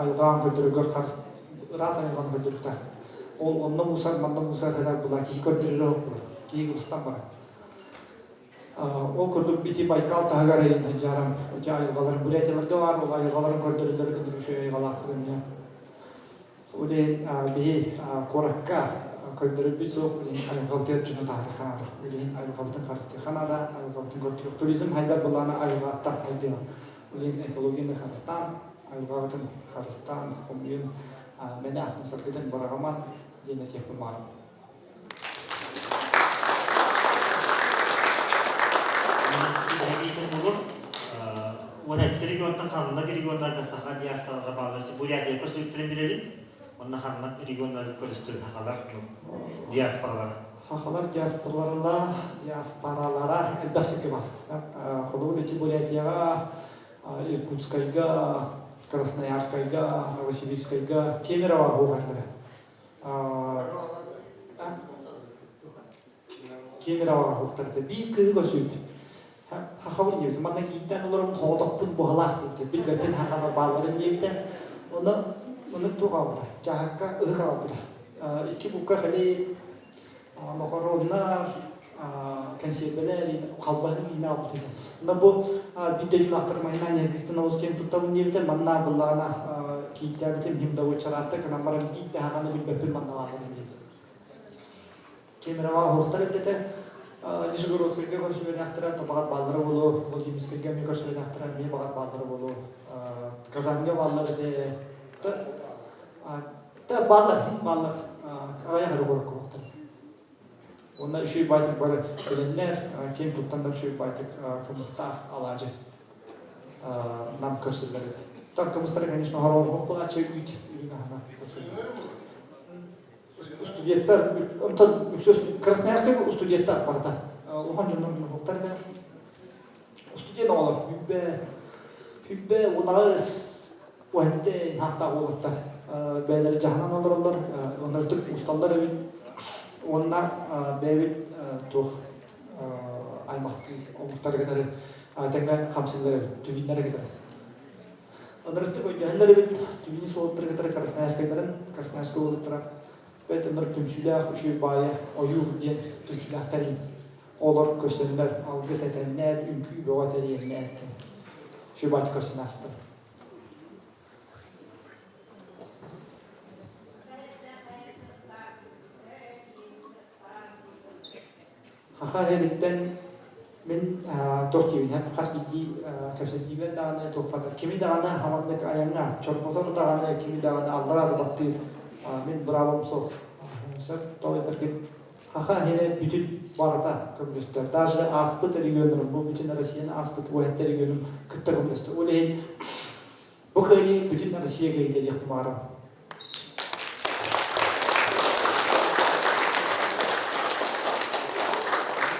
айылҕаҕын көрдөрөргөр харыс ыраас айылҕаны көрдөрүөхтээхпит. Ол онно мусор, манна мусор кэлэр була киһи көрдөрөрө суох буолар. Киһи кыбыстан барар. Ол курдук ити Байкал таһыгар айан дьааран ити айылҕаларын Бурятияларга баар ол айылҕаларын көрдөрөллөр ынырык үчүгэй айылҕалаахтар эмиэ. Ол иһин биһи куоракка көрдөрөрбүт суох, ол иһин айылҕабытыгар дьону таһаарыахха наада. Ол иһин айылҕабытын харыстыахха наада, айылҕабытын көрдөрүөх. Туризм хайдар былаана айылҕаттан хайдыа. Ол иһин экологияны харыстаан, айылҕабытын харыстаан, хомуйун, мэнэ ахтымсаргытын быраҕыман диэн этиэхпин баҕарабын. Уон регионтан ханнык регионнарга саха диаспоралара бааллар Бурятия көрсүбүттэрин билэбин. Онно ханнык регионнарга көрүстүр сахалар диаспоралара? Сахалар диаспоралара, диаспоралара элбэх сиргэ бар. Холобур, ити Бурятияҕа, Иркутскайга, Красноярскайга, Новосибирскайга, Кемерово буолаллара. Кемеровоҕа суохтар биир кыыһы көрсүбүт. Хахабын диэбитим. Манна кииттэн олорон хоҕотохпун буһалаах диэбитим. Билбэппин хахаба баалларын диэбитэ. Онно онно туох аҕалбыта? Дьааһыкка ыһык аҕалбыта. Икки букка кэлип, макароннар, кэнсиэрбэлэр, халбаһын иинэ аҕалбыт этэ. Онно бу биир дойдулаахтарым айнаан иһэрбиттэн олус киэн туттабын диэбитэ. Манна буллаҕына кииттээбитим хим да уочараатта гынан баран биир да хаҕаны билбэппин манна баалларын диэбитэ. Кемерово оһохтор эбитэ Нижегородскайга көрсүбэтэхтэрэ, то баҕар бааллара буолуо, Владимирскайга эмиэ көрсүбэтэхтэрэ, эмиэ баҕар бааллара буолуо. Казаньга бааллар этэ. Та бааллар, хин бааллар. Аҕыйах эрэ куоракка олохтор. Уонна үчүгэй баайтык бары билэннэр, киэн туттаннар үчүгэй баайтык кымыстаах алаадьы нам көрсөллөр этэ. Там кымыстара, конечно, хороҕор буолааччы үүт үрүҥ аһына көрсөллөр. Студенттар, онтон үксү Красноярскайга студенттар барыта. Улахан дьоннор муннуктар да. Студент оҕолор хүббэ, хүббэ унаҕыс уһэнтэ таастаах уолаттар бэйэлэрэ дьаһанан олороллор, оннортук усталлар эбит. Уонна бэйэбит туох аймахтыы омуктары кытары тэҥҥэ хамсыыллар эбит, түбүннэри кытары. Ынырыктык өйдөһөллөр эбит, түбүнү суолуттары кытары Красноярскайдарын, Красноярскай уолуттара бэт ынырык түмсүүлээх үчүгэй баайа ойуур диэн түмсүүлээхтэр Олор көрсөннөр, алгыс этэннэр, үҥкүү бөҕө тэрийэннэр үчүгэй баайдык көрсөн ааспыттар. Саха сириттэн мин туох диибин хас биирдии кэпсэтиибэр даҕаны туохпар кими даҕаны хаманнык айаҥҥа чорботор даҕаны кими даҕаны аллараа да баттыыр мин быраабым суох. Сөп тоҕо этэргин Саха сирэ бүтүн барыта көмөлөстө. Даже ааспыт регионнарым, бу бүтүн Россияны ааспыт уһэттэр регионум кытта көмөлөстө. Ол иһин бу кыайыы бүтүн Россия кыайыыта диэхпин баҕарабын.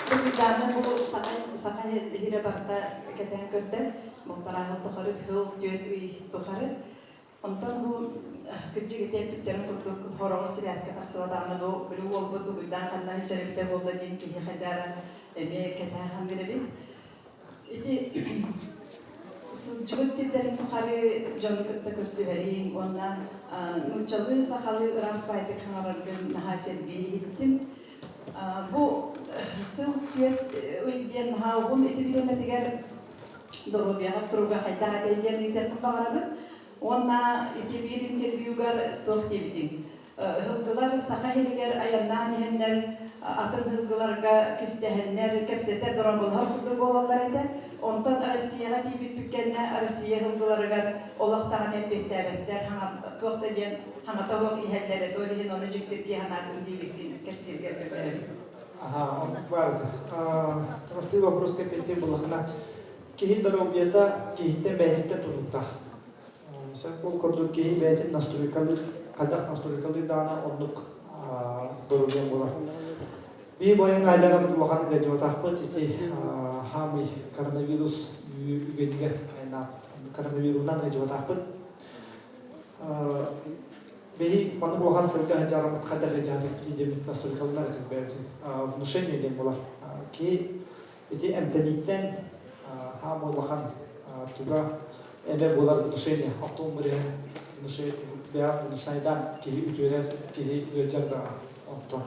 Дугуйдаана бу саха саха иһирэ барыта кэтээн көрдө. Балтарааһын тухары, сыл түөрт ый тухары. Онтон бу кырдьык ити эппиттэрин курдук хороҕор сибээскэ тахсыбатаҕына бу били уолбут Дугуйдаан ханна сылдьар буолла диэн киһи хайдара эмиэ кэтээн ханныыр Ити сылдьыбыт сирдэрин тухары дьону кытта көрсүһэриҥ уонна нууччалыы, сахалыы ыраас баайдык хаҥараргын наһаа сэргии иһиттим. Бу сыл түөрт ый диэн наһаа уһун ити бириэмэтигэр доруобуйаҕар туруга хайдах этэй диэн ыйытыахпын баҕарабын. Уонна ити биир интервьюгар туох диэбитиҥ? Ыһылгылар Саха сиригэр айаннаан иһэннэр атын ыһылгыларга кистэһэннэр, кэпсэтэр, дороболоһор курдук буолаллар этэ. Онтон Россияҕа тиийбиппит кэннэ Россия ылгыларыгар олох даҕаны эппиэттээбэттэр, туох да диэн хаҥата суох иһэллэр этэ, ол иһин ону дьиктиргии санаатым диэбиккин кэпсииргэр көрдөрөбүн. Аха, оннук баар этэ. Простые вопрос кэппиэттиир буоллахына, киһи доруобуйата киһиттэн бэйэтиттэн тутулуктаах. Ол курдук киһи бэйэтин настройкалыыр, хайдах настройкалыыр даҕаны оннук доруобуйа буолар. Биир бойаҥҥа айдаран улахан ыалдьыбатахпыт ити хаамый коронавирус үгэнигэр коронавирунан ыалдьыбатахпыт. Биһи маннык улахан сылга сылдьараммыт хайдах ыалдьаатахпытый диэммит настройкаланар этим бэйэбитин внушение диэн буолар. Киһи ити эмтэнииттэн хаамый улахан туга эмэ буолар внушение оттон внушение внушайдан киһи үтүөрэр киһи ыалдьар даҕаны онтон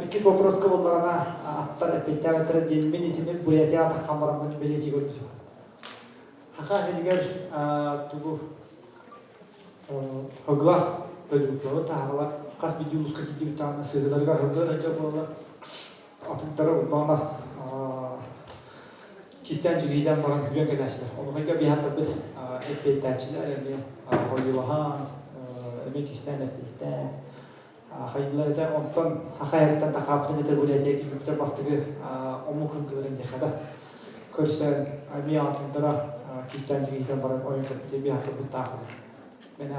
Иккис вопроска буоллаҕына аттар эппиэттээх этэрэ диэн мин итини Бурятияҕа таххан бараммын бэлиэтии көрбүтүм. Хаха иһигэр тугу һыглах дойдулары таһааралар хас биирдии улууска тиийдибит даҕаны сыһыыларыгар һылгы ырадьа буолаллар атыттара уллаҕына кистээн дьигиһийдэн баран хүрэн кэлээччилэр. Онуһайга биһаттарбыт эппиэттээччилэр эмиэ ойуулаһан эмиэ кистээн эппиэттээн хайдылар этэ онтон хахайарыттан тахааппытын этэр Бурятия киирбиттэр бастакы омук ылгыларын диэхэ да көрсөн эмиэ атындара кистээн дьигиһитэн баран ойон кэлбит эмиэ хатырбыттаах мэнэ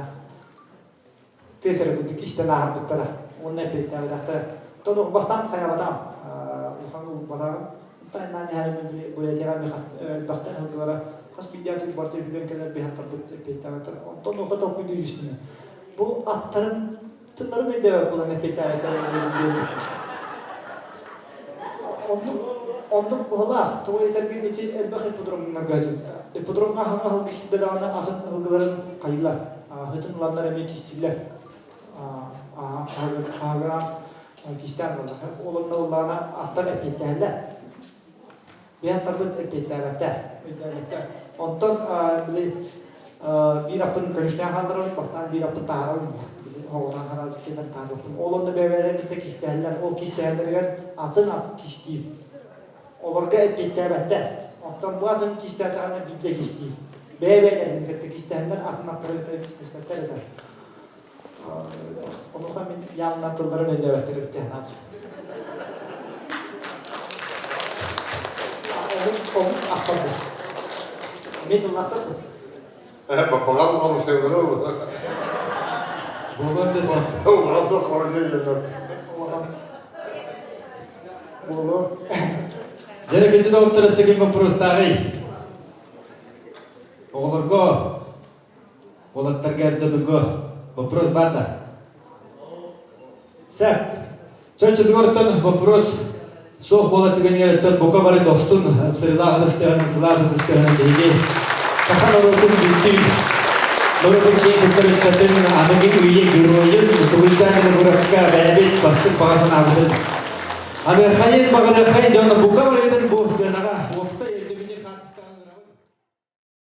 тыас эрэ курдук истэн ааһарбыттара уонна эппиэттээбэтэхтэрэ тон бастаан хайабатаам улахан уурбатаҕым тайнаан иһэрим Бурятияҕа эмиэ элбэхтэн ылгылара хас биирдии барыта үһүлэн кэлэр биһаттарбыт эппиэттээбэттэр онтон уха толкуйдуу түстүм бу аттарын тылларын өйдөөбөт буолан эппиэттээбэттэр оннук оннук быһалаах тоҕо этэргин ити элбэх ипподромнарга ипподромҥа хаҥа ылгы даҕаны атын ылгыларын хайылар хытын ыланнар эмиэ кистииллэр хаагыраан кистээн ылаллар ол онно ыллаҕына аттар эппиэттэһэллэр Биһаттарбыт эппиэттээбэттэр, өйдөөбөттөр. Онтон били биир аппын көмүстээн хаалларабын, бастаан биир аппын таһаарабын. Били оҕотаан хараазыккеннэр таһаарбаппын. Ол онно бэйэ-бэйэлэрин кытта кистэһэллэр. Ол кистэһэллэригэр атын ат кистиир. Олорго эппиэттээбэттэр. Оттон бу атын кистээтэҕинэ биирдэ кистиир. Бэйэ-бэйэлэрин кытта кистэһэллэр, атын аттары кытта кистэспэттэр этэ. Онуоха мин явно тылларын өйдөөбөттөр эбит диэн Омук ахтарбыт. Мен тыллаахтарбын. Баҕар улахан ол. Буолуон да сен. Улахан да хорон Буолуо. Дьэрэ күндү доҕоттор өссө ким боппуруостааҕый? Оҕолорго Уолаттарга эр дьонугу вопрос бар да? Сөп. Чоччутугар вопрос суох буола түгэнигэр өттөн бука бары достун сырылаах ытыстыһынан сылаас ытыстыһынан биһиги саха норуотун бүттүүн норуотун киэн туттар ыччатын аныгы үйэ геройун Тугуйдаан Винокуровка бэйэбит бастык баҕа санаабытын аныахайын баҕарыахайын дьоно бука барыгытын бу сыанаҕа уопсай